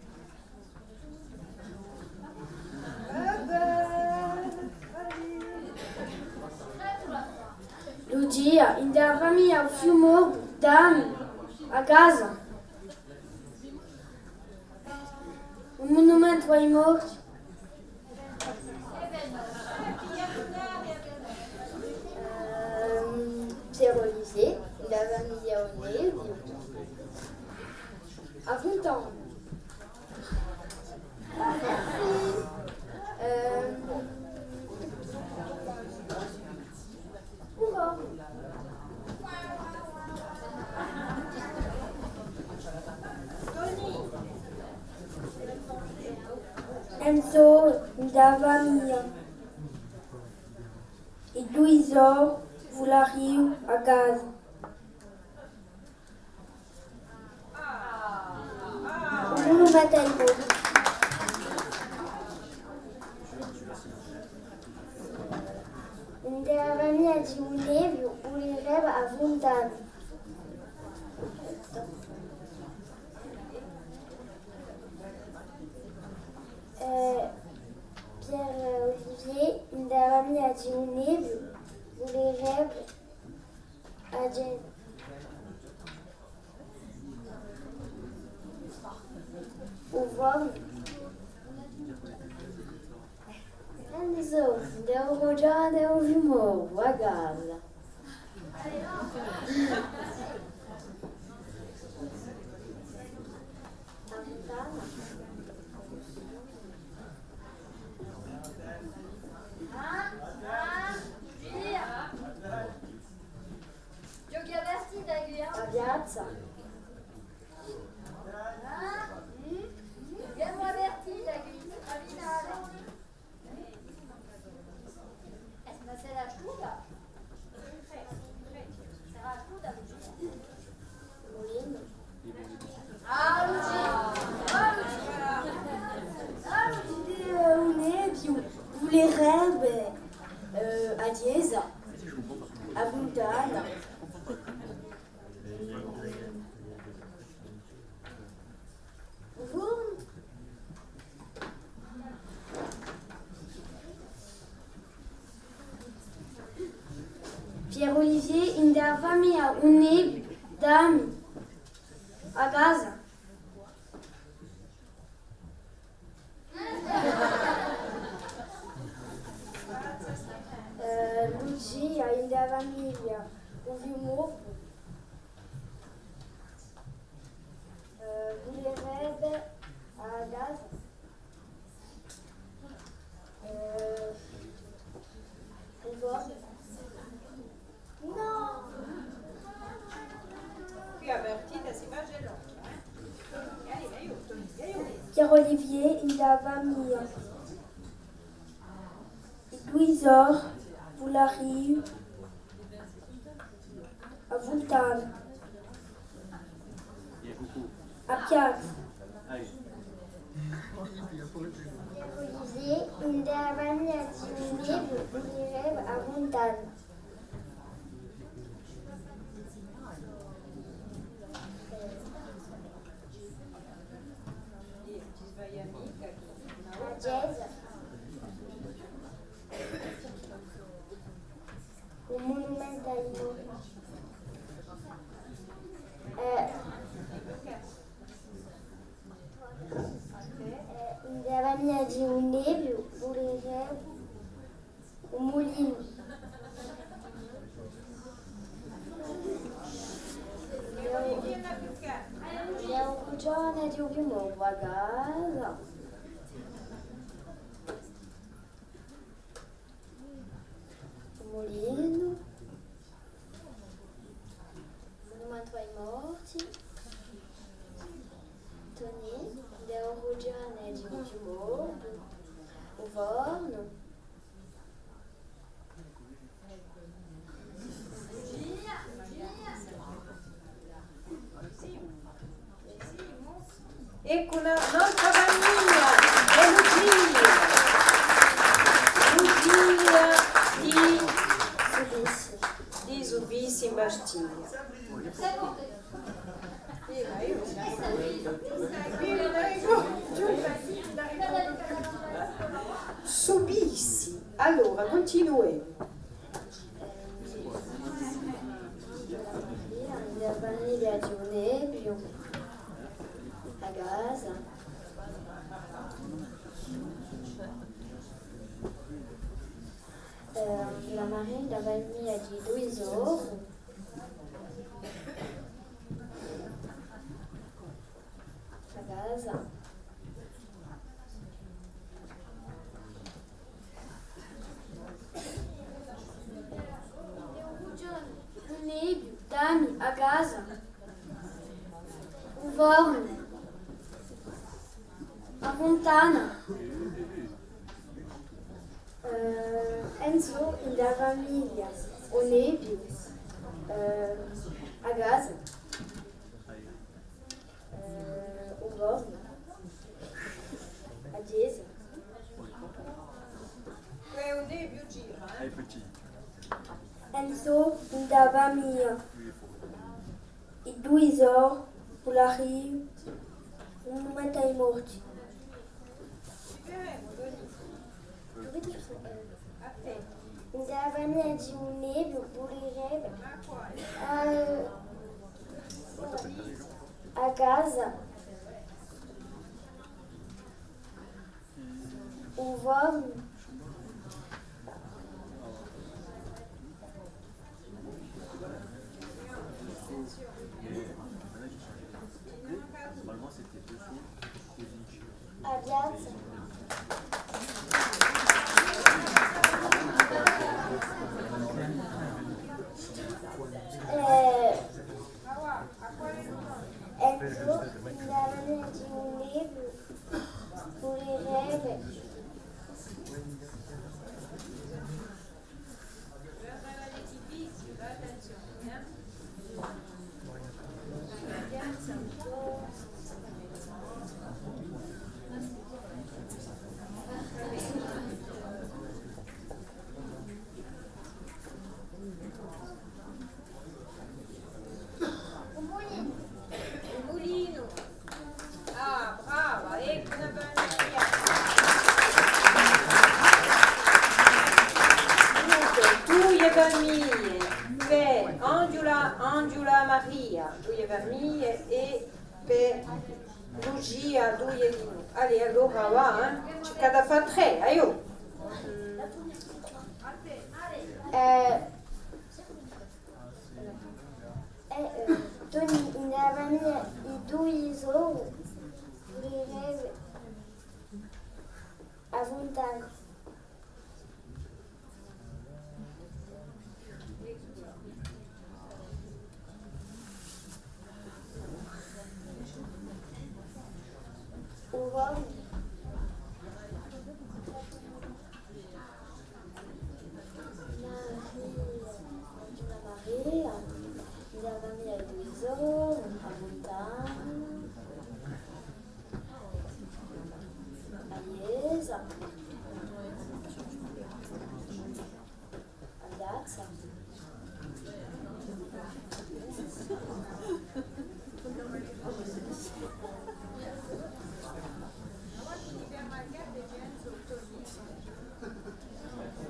Lucia, ind'è a famiglia u fiumorbu, Dani, a casa. U munumentu à i morti. Ehm, Piero Lisei, ind'è a famiglia u Nebbiu. A funtana. Ehm, Enzo, ind'è a famiglia. È Luisa, vulariu a casa. U munumentu à i morti. Ind'a famiglia di u Nebbiu vulerebbe a funtana. Eh, Pierre Olivier, ind'a famiglia di u Nebbiu vulerebbe a gen- u fornu. Enzo, ind'a rughjana di u Fiumorbu, a casa. A funtana. Ghjochi aperti da quì, eh? A piazza. Ghjochi aperti da quì, a finale. Ma s'era asciuta? S'era asciuta, Lucia? Mulinu. Ah, Lucia! Ah, Lucia! Ah, Lucia! Eh, u Nebbiu vulerebbe, eh, a chjesa, a funtana. Pierre Olivier, ind'a famiglia u Nebbiu, dammi a casa. Eh, Lucia, ind'a famiglia u Fiumorbu, eh, vulerebbe a casa. Eh, un po'. Nò! Quì a partita si face longa, eh? Dai, aiuto, aiuto. Pierre Olivier, ind'a famiglia. I dui sò, Boularie, a funtana. A piazza. Pierre Olivier, ind'a famiglia di u Nebbiu vulerebbe a funtana. A chjesa. Un munumentu à i morti. Eh, eh, ind'a famiglia di u Nebbiu vulerebbe un mulinu. Ind'a rughjana di u Fiumorbu, a casa. U mulinu, u munumentu à i morti, Toni, ind'a rughjana di u Fiumorbu, u fornu. Eccu una, un'altra famiglia, hè Lucia. Lucia di Subissi. Di Subissi in Bastia. Subissi. Allora, cuntinuemu. Ind'a famiglia di u Nebbiu, a casa. Eh, la Marina, ind'a famiglia di dui sò. A casa. U Nebbiu, dammi a casa. U fornu. A funtana. Eh, Enzo, ind'a famiglia, u Nebbiu, eh, a casa. Eh, u fornu. A chjesa. Uè, u Nebbiu gira, eh? È petit. Enzo, in a famiglia, i dui sò, Pulari, un monumento à i morti. In a famiglia di un Nebbio, vulerebbe, eh, a casa. U fornu. A piazza. Eh, Enzo, in a famiglia di un Nebbio, vulerebbe. Un mulinu. Un mulinu. Ah, brava, eccu una famiglia. Dunque, duie famiglie, per Anghjula, Anghjula Maria, duie famiglie, è per Lucia, duie di noi. Allez, allora và, eh. Ci hè chì da fà trè, aiò. Eh, Eh, eh, Toni, in a famiglia, i dui sò, vulerebbe a funtana. U fornu. Maria, Maria, in a famiglia di dui sò, a funtana, a chjesa, a piazza.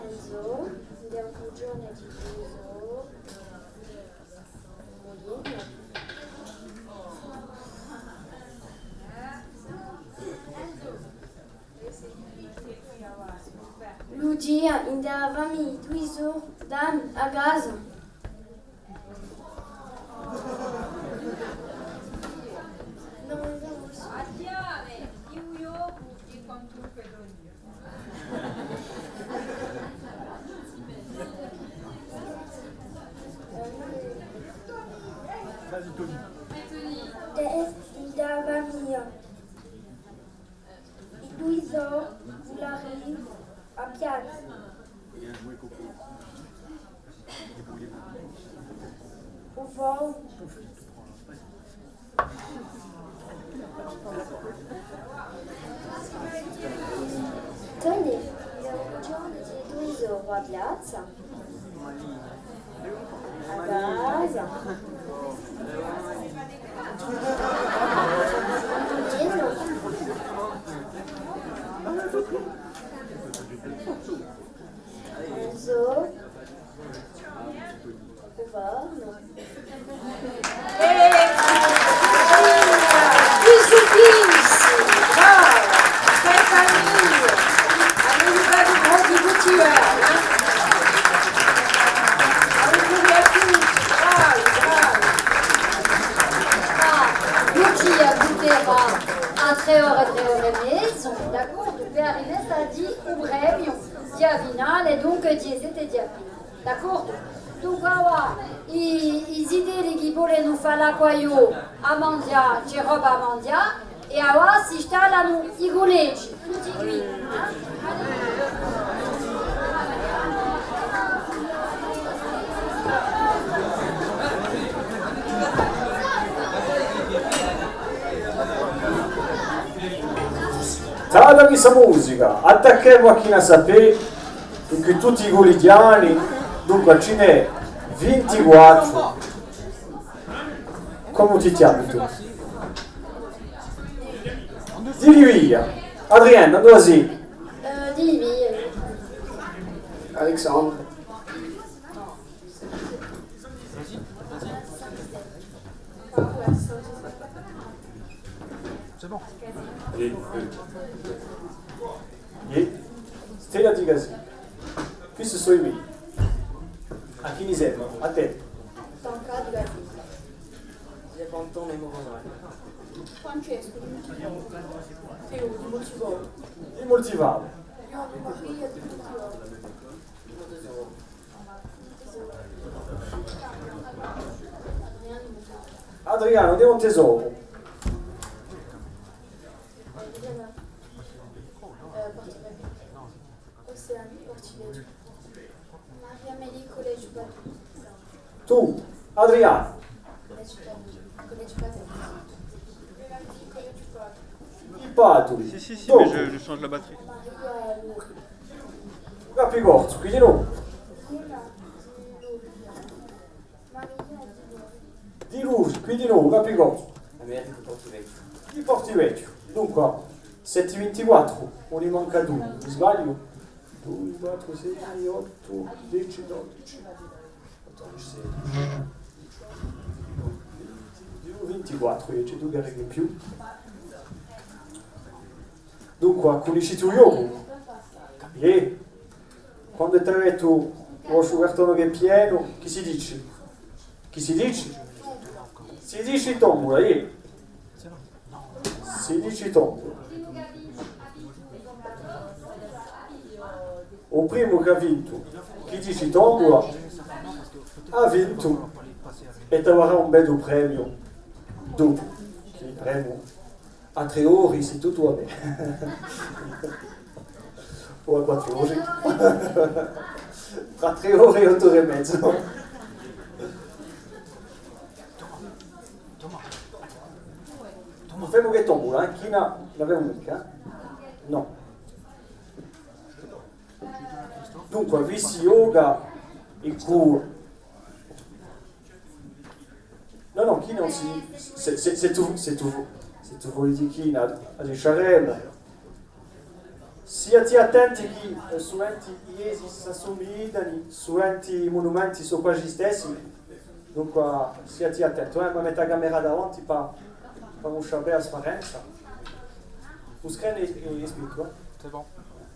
Enzo, in a cucina di Enzo, mulinu. Lucia, in a famiglia di dui sò, Dani, a casa. Tè, in a famiglia. I dui sò, Pulari, a piazza. U fornu. Toni, i dui sò, a piazza. A casa. Enzo. U fornu. Eh, Gesù Cristu, brava, Stefania, avete fattu un buon lavoro, eh? Auguri à tutti, bravi, bravi. Ah, Lucia butterà à trè ore, trè ore è mezu, d'accordu, per a rimessa di u premiu, di a finale, dunque, dì sette di aprile. D'accordu? Dunque, avà, i, i zitelli chì volenu fà l'acquaghjò à manghjà, ci hè roba à manghjà, è avà s'installanu i cullegi, tutti quì, eh? Stà quì sta musica, attaccemu à chì ne sapè, dunque tutti i culighjani, dunque ci n'hè Vintiquattru. Cumu ti chjami tù? Di Livia. Adriana, induva sì? Eh, di Livia. Alexandre. C'est bon. Iè. Iè. Stella di Casì. Questi sò i mei. À chì ni semu? À tè. Stanca di Casì. Zia Antone Morosale. Francesco di Multivalle. Teo di Multivalle. Di Multivalle. Io Maria di Multivalle. Adriano di Montesoru. Adriana, eh, Portivechju. Océane, Portivechju. Maria Amélie, Collège Padoue. Tù, Adriano. Collège Padoue. Collège Padoue. Di Padoue. Si, si, si, mais je, je change la batterie. Maria Lourdes. Capicorsu, quì di novu. Di Lourdes, quì di novu, Capicorsu. Di Portivechju. Dunque, sette vintiquattru, ùn ni manca dui, mi sbagliu? Dui, quattru, sei, ottu, dece, dodeci. Quattordici, sedici. Vintiquattru, ci hè dui carreghi in più. Dunque, cunnisciti u ghjocu? Iè. Quandu t'avetu u vostru cartone chì hè pienu, chì si dici? Chì si dici? Si dici tombula, iè. Si dici tombula. U primu chì hà vintu, chì dici tombula, hà vintu è t'avarà un beddu premiu. Dunque, chì premiu? À trè ori, sì tuttu và bè. O à quattru ori. Trà trè ori è ottu ori è mezu. Ùn femu chè tombula, eh? China ùn l'avemu micca, eh? Nò. Dunque, vi si ghjoca in cù... Nò, nò, chì ùn si... S'è, s'è, s'è tù, s'è tù, s'è tù voli dì chì, a, a diciaremu. Siati attenti chì, eh, suventi i ghjesi s'assumigliani, suventi i munumenti sò quasi i stessi. Dunque, siati attenti, eh, mi mettu a camera davanti pà, pà ùn sapè a sfarenza. U screen hè, hè, hè spintu, eh? C'est bon.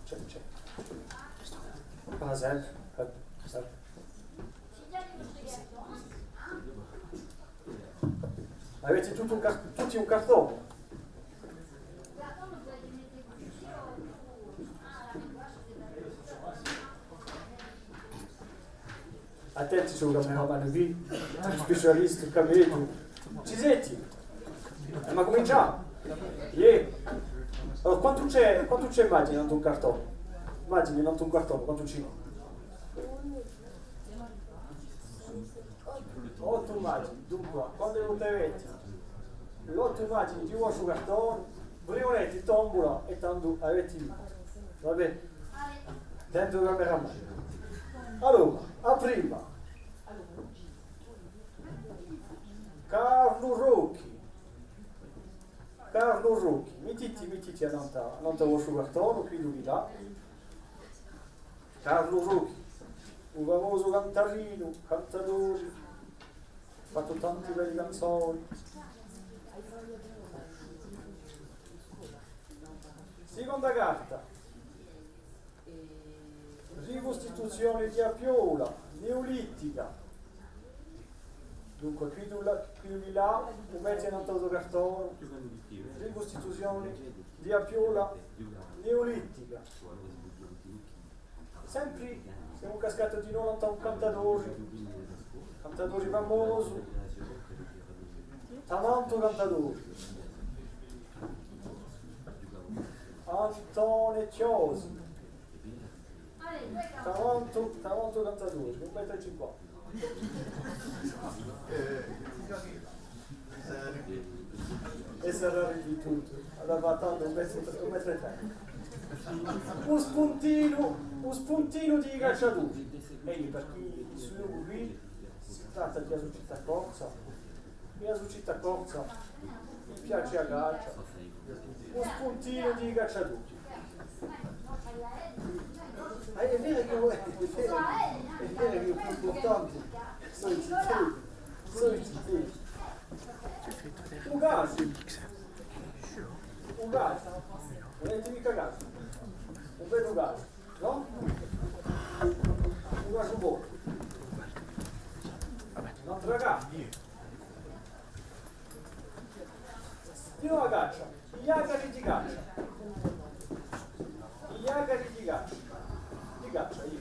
Ci hè, ci hè. Per esempiu, eh, eh. Aveti tutti un car-, tutti un cartone. Attenti, ci hè u cameramanu quì, u specialistu, u camerettu. Ci seti? Emu à cumincià? Iè. Allora, quantu ci hè, quantu ci hè immagini in un cartone? Immagini in un cartone, quantu ci hè? Ottu immagini, dunque, quandu aveti l'ottu immagini di u vostru cartone, briuneti tombula è tandu aveti vintu. Va bè? Tengu a camera. Allora, a prima. Carlu Rocchi. Carlu Rocchi, mittiti, mittiti annantu, annantu à u vostru cartone, quiddu di là. Carlu Rocchi, u famosu cantarinu, cantadori, hà fattu tanti belli canzoni. Siconda carta. Ricustituzione di a Piola, neolitica. Dunque, quiddu di là, quiddu di là, u metti annantu à u to cartone. Ricustituzione di a Piola, neolitica. Sempri semu cascati di novu nant'à un cantadori, cantadori famosu, tamantu cantadori. Antone Chiosi. Tamantu, tamantu cantadori, un metru è cinquanta. È sarà ripetutu, allora và tandu un metru, un metru è trenta. U spuntinu, u spuntinu di i calciatori. È eiu, perchè sò eiu quì, Tratta di a sucità corsa. È a sucità corsa mi piace a caccia. Un spuntinu di cacciatori. Ah, hè vera chì, hè vera, hè vera chì hè più impurtante sò i zitelli, sò i zitelli. U casu. U casu. Ùn avete micca casu? Un bellu casu. Nò? Una sciubotta. Un'altra carta. Ghjè a caccia. I ghjacari di caccia. I ghjacari di caccia. Di caccia, eiu.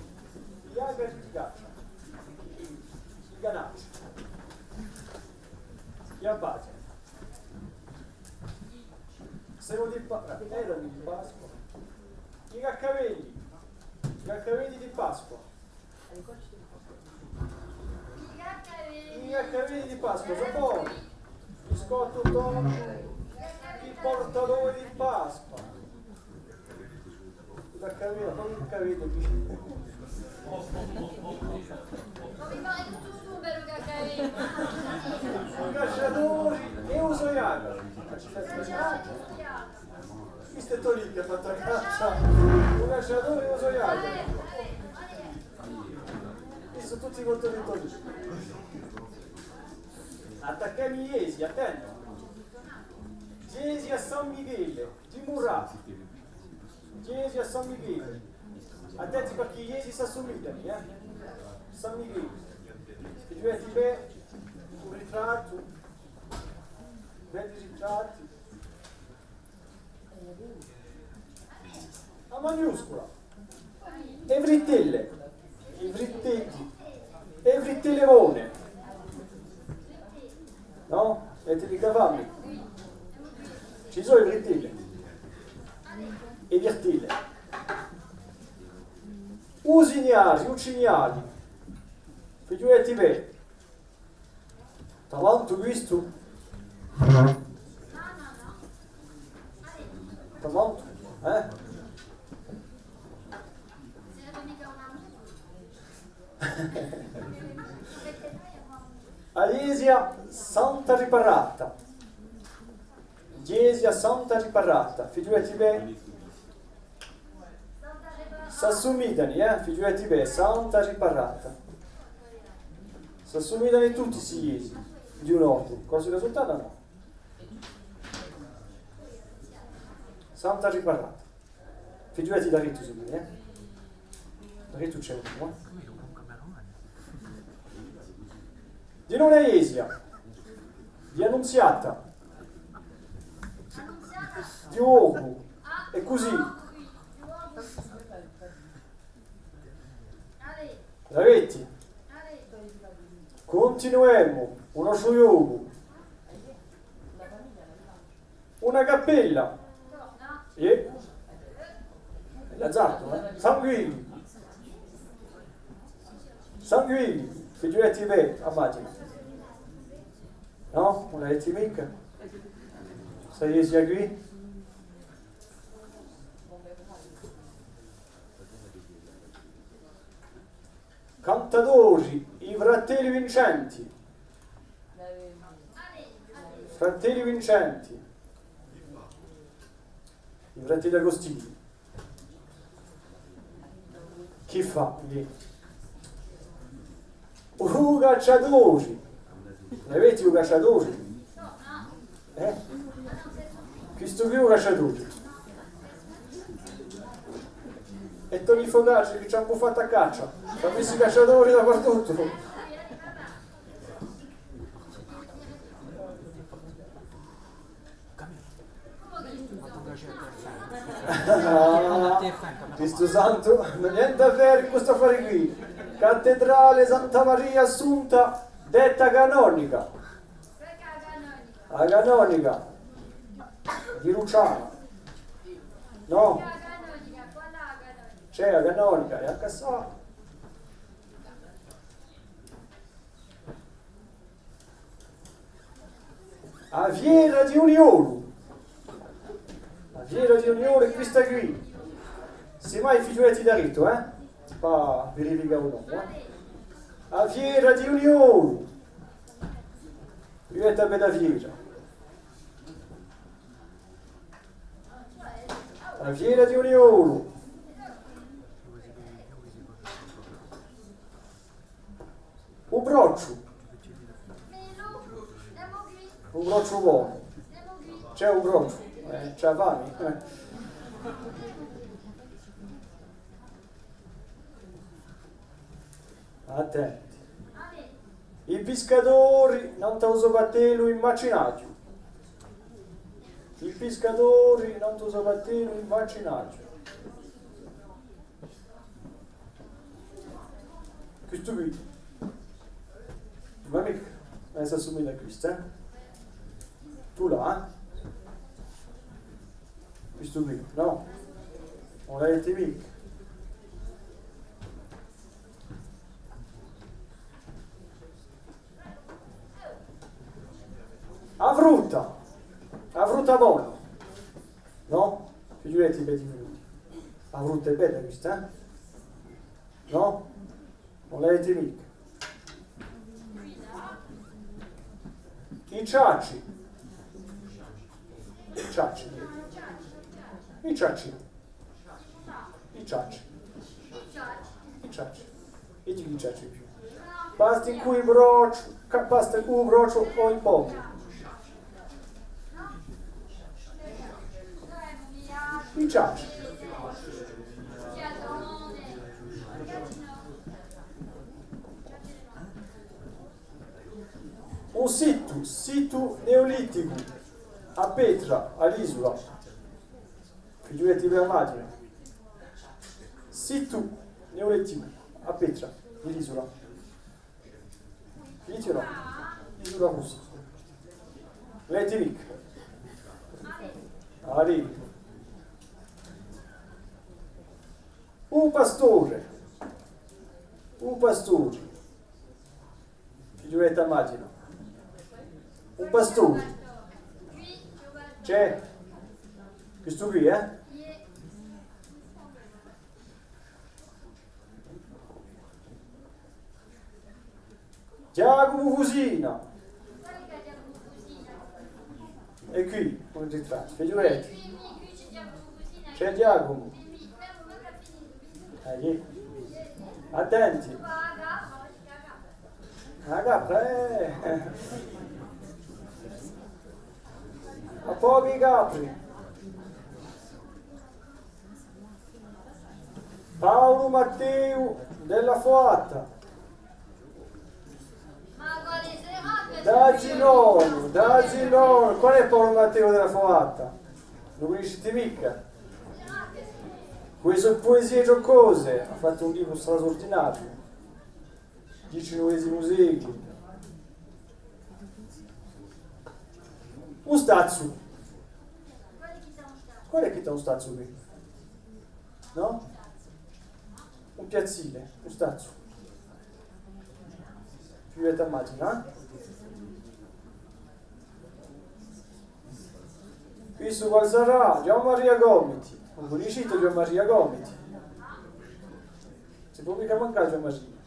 I ghjacari di caccia. I canacci. I abbati. Semu di Pa-, eranu di Pasqua. I caccaveddi. I caccaveddi di Pasqua. I caccaveddi di Pasqua, sò boni. Biscottu tondu, i portadori di Pasqua. I caccaveddi, ma i caccaveddi. Ùn mi pari tuttu un bellu caccaveddu. I cacciatori è u so ghjacaru. Questu hè Toni chì hà fattu a caccia. U cacciatore è u so ghjacaru. Questi sò tutti molto di Toni. Attaccami i ghjesi, attenti. Ghjesi à San Michele, di Murata. Ghjesi à San Michele. Attenti perchè i ghjesi s'assumiglianu, eh? San Michele. Fighjuleti bè, un ritrattu. Belli ritratti. A maiuscula. E frittelle. I frittelli. E frittelle bone. Nò? Avete micca fame? Ci sò i frittelle. E frittelle. U signali, u signali. Fighjuleti bè. Tamantu questu? Tamantu? Eh? A ghjesia Santa Riparata. Ghjesia Santa Riparata. Fighjuleti bè. S'assumigliani, eh? Fighjuleti bè, Santa Riparata. S'assumigliani tutti sti ghjesi di un ordine. Corsica Sultana nò. Santa Riparata. Fighjuleti daretu, signori, eh? Daretu ci hè unu, eh? Dinò a ghjesia di Annunziata, di Borgu, è cusì. L'aveti? Cuntinuemu u nostru ghjocu. Una cappella. Iè. L'azzardu, eh? Sanguini. Sanguini. Fighjuleti bè a maghjina. Nò? Ùn l'aveti micca? Sta ghjesia quì? Cantadori, i fratelli Vincenti. Fratelli Vincenti. I fratelli Agostini. Chì fà? Iè. U cacciatori. L'aveti u cacciatori? Eh? Questu quì hè u cacciatori. È Toni Focaccia chì ci hà fattu a caccia. Ci hà messu i cacciatori dapertuttu. Ah, Cristu Santu, ùn hà nienti à vede cù st'affari quì. Cattedrale Santa Maria Assunta, detta canonica. A canonica di Lucciana. Nò? Ci hè a canonica, è ancu sta. A fiera di u Niolu. A fiera di u Niolu hè questa quì. Semmai fighjuleti daretu, eh? Pà verificà u nomu, eh? A fiera di u Niolu. Fighjuleti bè a fiera. A fiera di u Niolu. U brocciu. U brocciu bonu. Ci hè u brocciu. Eh, ci hè a fami. Eh. Attenti. I piscadori nantu à u so battellu in macinaghju. I piscadori nantu à u so battellu in macinaghju. Questu quì. Ma micca. Eh, s'assumiglia à questu, eh? Tù l'hai, eh? Questu quì, nò? Ùn l'aveti micca. A frutta! A frutta bona! Nò? Fighjuleti bè a frutta. A frutta hè bella questa, eh? Nò? Ùn l'aveti micca. I ciacci. I ciacci. I ciacci. I ciacci. I ciacci. È chì i ciacci più? Pasti cù u brocciu, ca-, pasti cù u brocciu o in pochi? I ciacci. Un situ, situ neoliticu, à Petra, à l'Isula. Fighjuleti bè a maghjina. Situ neoliticu, à Petra, à l'Isula. Fighjuleti o nò? Isula Russa. L'aveti micca. Allez. U pastore. U pastore. Fighjuleti a maghjina. Un pastore. Ci hè? Questu quì, eh? Ghjacumu Fusina. Hè quì, un ritrattu. Fighjuleti. Ci hè Ghjacumu. Aiò. Attenti. A capra, eh! A pochi capri! Paulu Matteu Della Foata. D'Azilonu, d'Azilonu. Qual hè Paulu Matteu Della Foata? Ùn lu cunnisciti micca? Cù e so puesie ghjocose hà fattu un libru strasurdinariu. Diciannovesimu seculu. U stazzu. Quale hè chì t'hà un stazzu quì? Nò? Un piazzile, u stazzu. Più avete a maghjina, eh? Questu quale sarà? Ghjuvan Maria Gomiti. Ùn cunnisciti Ghjuvan Maria Gomiti? Si pò micca mancà Ghjuvan Maria.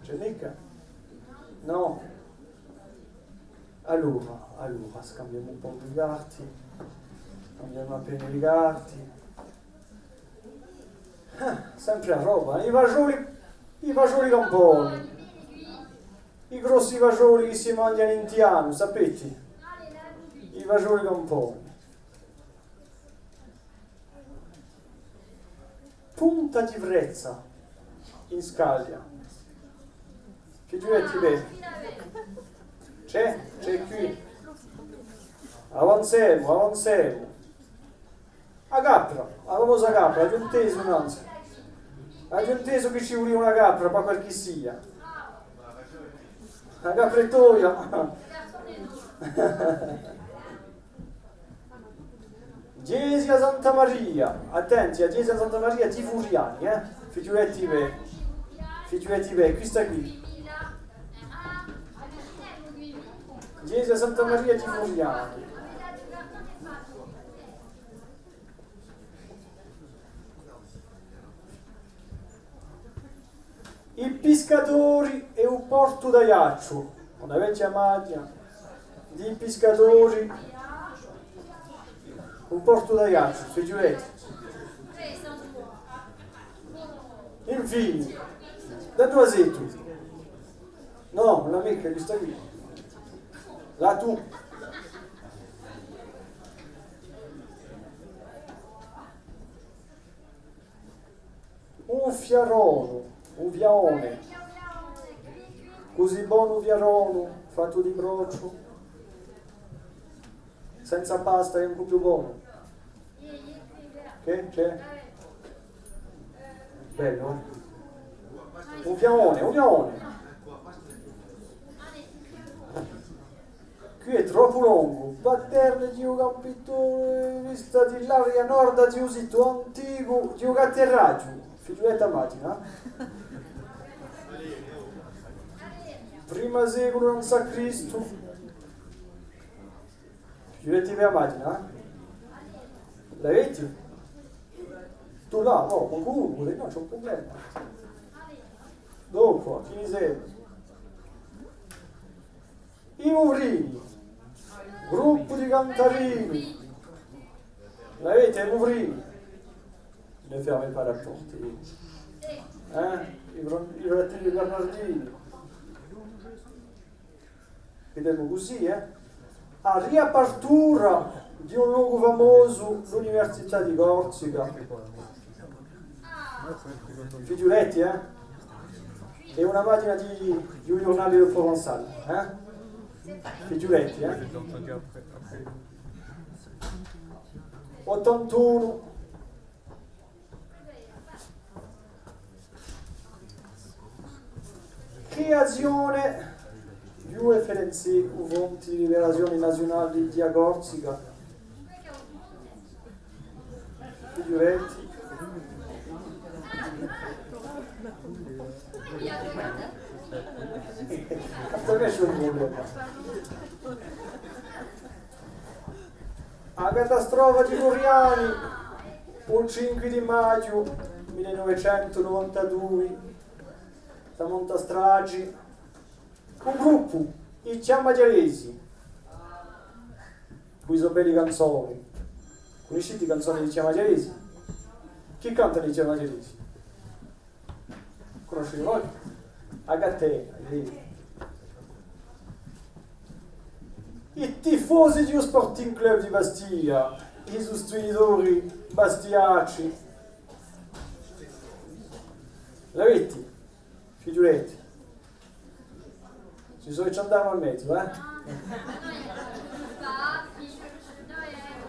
Ci hè micca? Nò. Allora, allora, scambiemu un pocu i carti. Scambiemu appena i carti. Ah, sempre a roba. I fasgioli, i fasgioli camponi. I grossi fasgioli chì si manghjani in Tianu, sapeti? I fasgioli camponi. Punta di Vrezza, in Scaglia. Fighjuleti bè. Ci hè? Ci hè quì. Avanzemu, avanzemu. A capra, a famosa capra, aghju intesu nanzu. Aghju intesu chì ci vulia una capra, pà qualchissia. A capra hè toia. Ghjesia Santa Maria, attenti, a ghjesia Santa Maria di Furiani, eh? Fighjuleti bè, fighjuleti bè, quista quì. Ghjesia Santa Maria di Furiani. I piscatori è u portu d'Aiacciu. Una vechja maghjina di piscatori, u portu d'Aiacciu, fighjuleti. Infine, da duva seti? Nò, ùn hè micca quista quì. Là tù. Un fiaronu, un fiarone. Cusì bonu un fiaronu, fattu di brocciu, senza pasta, hè ancu più bonu. Chì c'hè? Bellu, eh? Un fiarone, un fiarone. Quì hè troppu longu. Paterne di u campitore, vista di l'aria nord di u situ anticu di u Catterraghju. Fighjuleti a maghjina. Prima seculu anzu à Cristu. Fighjuleti a maghjina, eh? L'aveti? Tù là, oh, qualcunu, nò, ùn ci hè un prublema. Dunque, chì ne semu? I Muvrini, gruppu di cantarini. L'aveti i Muvrini? Ne fermez pas la porte. Eh? I fr-, i fratelli Bernardini. Videmu cusì, eh? A riapertura di un locu famosu, l'Università di Corsica. Fighjuleti, eh? Hè una maghjina di, di u ghjurnale Le Provençal, eh? Fighjuleti, eh? Ottantunu. Creazione di u F N C, u Fronti di Liberazione Naziunale di a Corsica. Fighjuleti. Ancu per mè ci hè un prublema. A catastrofa di Furiani, u cinque di maghju mille novecentu novantadui, sta monta stragi. Un gruppu, i Chjami Aghjalesi, cù i so belli canzoni. Cunnisciti i canzoni di i Chjami Aghjalesi? Chì cantanu i Chjami Aghjalesi? Cunnisciti voi? A Catena, sì. I tifosi di u Sporting Club di Bastia, i sustinitori bastiacci. L'aveti? Fighjuleti. Ci sò i ghjandari in mezu, eh?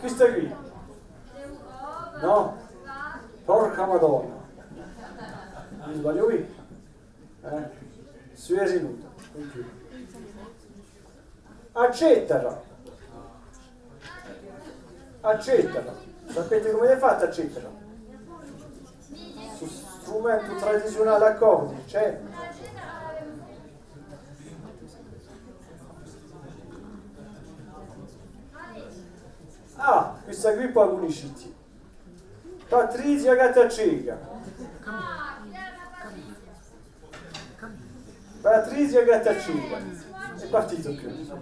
Questa quì. Nò? Porca Madonna. Mi sbagliu quì? Eh? Sò rinutu. A cetara. A cetara. Sapeti cumu hè fatta a cetara? Stu strumentu tradiziunali à cordi, ci hè? Ah, questa quì po a cunnisciti. Patrizia Gattaceca. Patrizia Gattaceca. Hè partitu quì.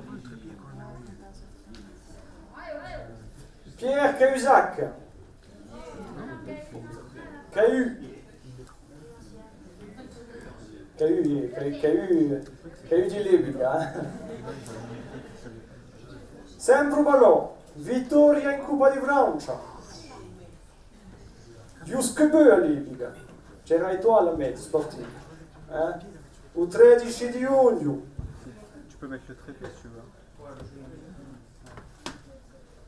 Pierre Cahuzac. Cahu. Cahu, Cahu, Cahu, Cahu di l'epica, eh. Sempri ballò, vittoria in Cuppa di Francia. Ghjust'è bè à l'epica. C'era Etoile à mezu, Sporting. Eh? U tredeci di ghjugnu. Tu peux mettre le treize si tu veux.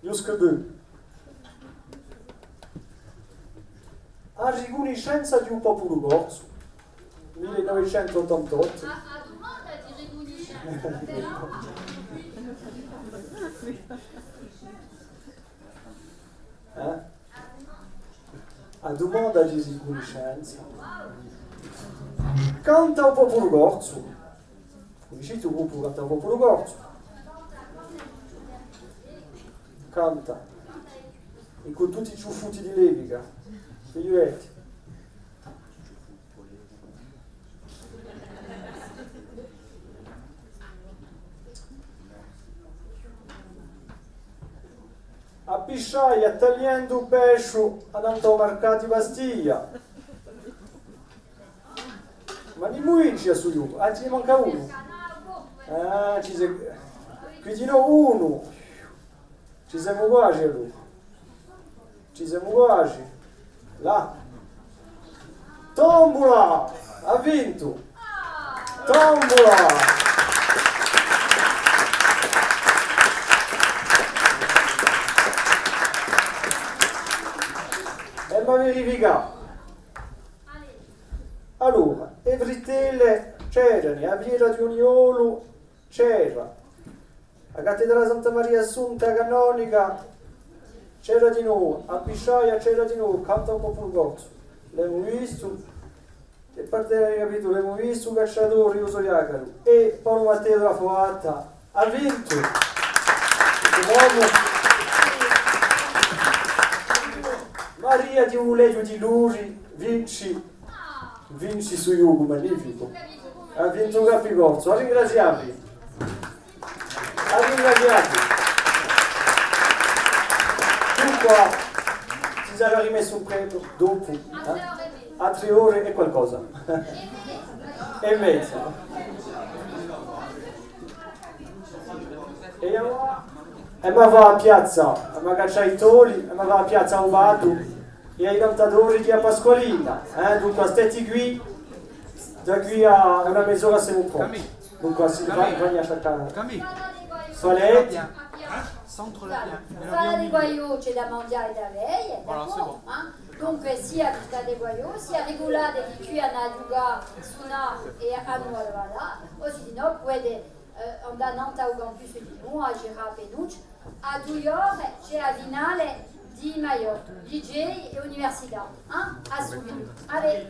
Ghjust'è bè. A ricunniscenza di u populu corsu, mille novecentu ottantottu. Eh? A dumanda di ricunniscenza. Canta u populu corsu. Cunnisciti u gruppu Canta u populu corsu? Canta. È cù tutti i ciuffuti di l'epica. Figliuletti. Pisciaia, tagliendu u pesciu, annantu à u marcatu di Bastia. Ma nimu vinci à stu ghjocu? Ah, ci ne manca unu. Ah, ci sè, quì dinò unu. Ci semu quasi, allora. Ci semu quasi. Là. Tombula! Hà vintu! Tombula! Emu à verificà. Allora, e frittelle c'erani, a fiera di u Niolu c'era, a cattedrale di Santa Maria Assunta canonica c'era dinò, a Pisciaia c'era dinò, canta u populu corsu. L'emu vistu, e parte di capitulu, l'emu vistu, u cacciatore, u so ghjacaru, è Paulu Matteu di a Foata hà vintu. Bravo. Maria di u Leghju di Luri vinci, vinci stu ghjocu magnificu. Hà vintu u Capicorsu. A ringraziavi. A ringraziavi. Dunque, ci sarà rimessu un premiu dopu, eh? À trè ore è qualcosa. È mezza. È avà, emu à fà a piazza, emu à caccià i toli, emu à fà a piazza à u Baddu è à i cantadori di a Pasqualina, eh? Dunque, steti quì, da quì à una mez'ora semu pronti. Dunque, si va, va à cercà. Camille, centre la pièce. Centre la pièce. Voilà, c'est bon. Voilà, c'est bon. Dunque, sia Vista di Guaiò, sia rigulate di quì à andà à ghjucà, sunà è à andà à ballà, o sinnò pudete, eh, andà nantu à u campus di Nua, à girà à Penuccia, à dui ore c'hè a finale di Maiorca, licei è università, eh? À subitu. Allez.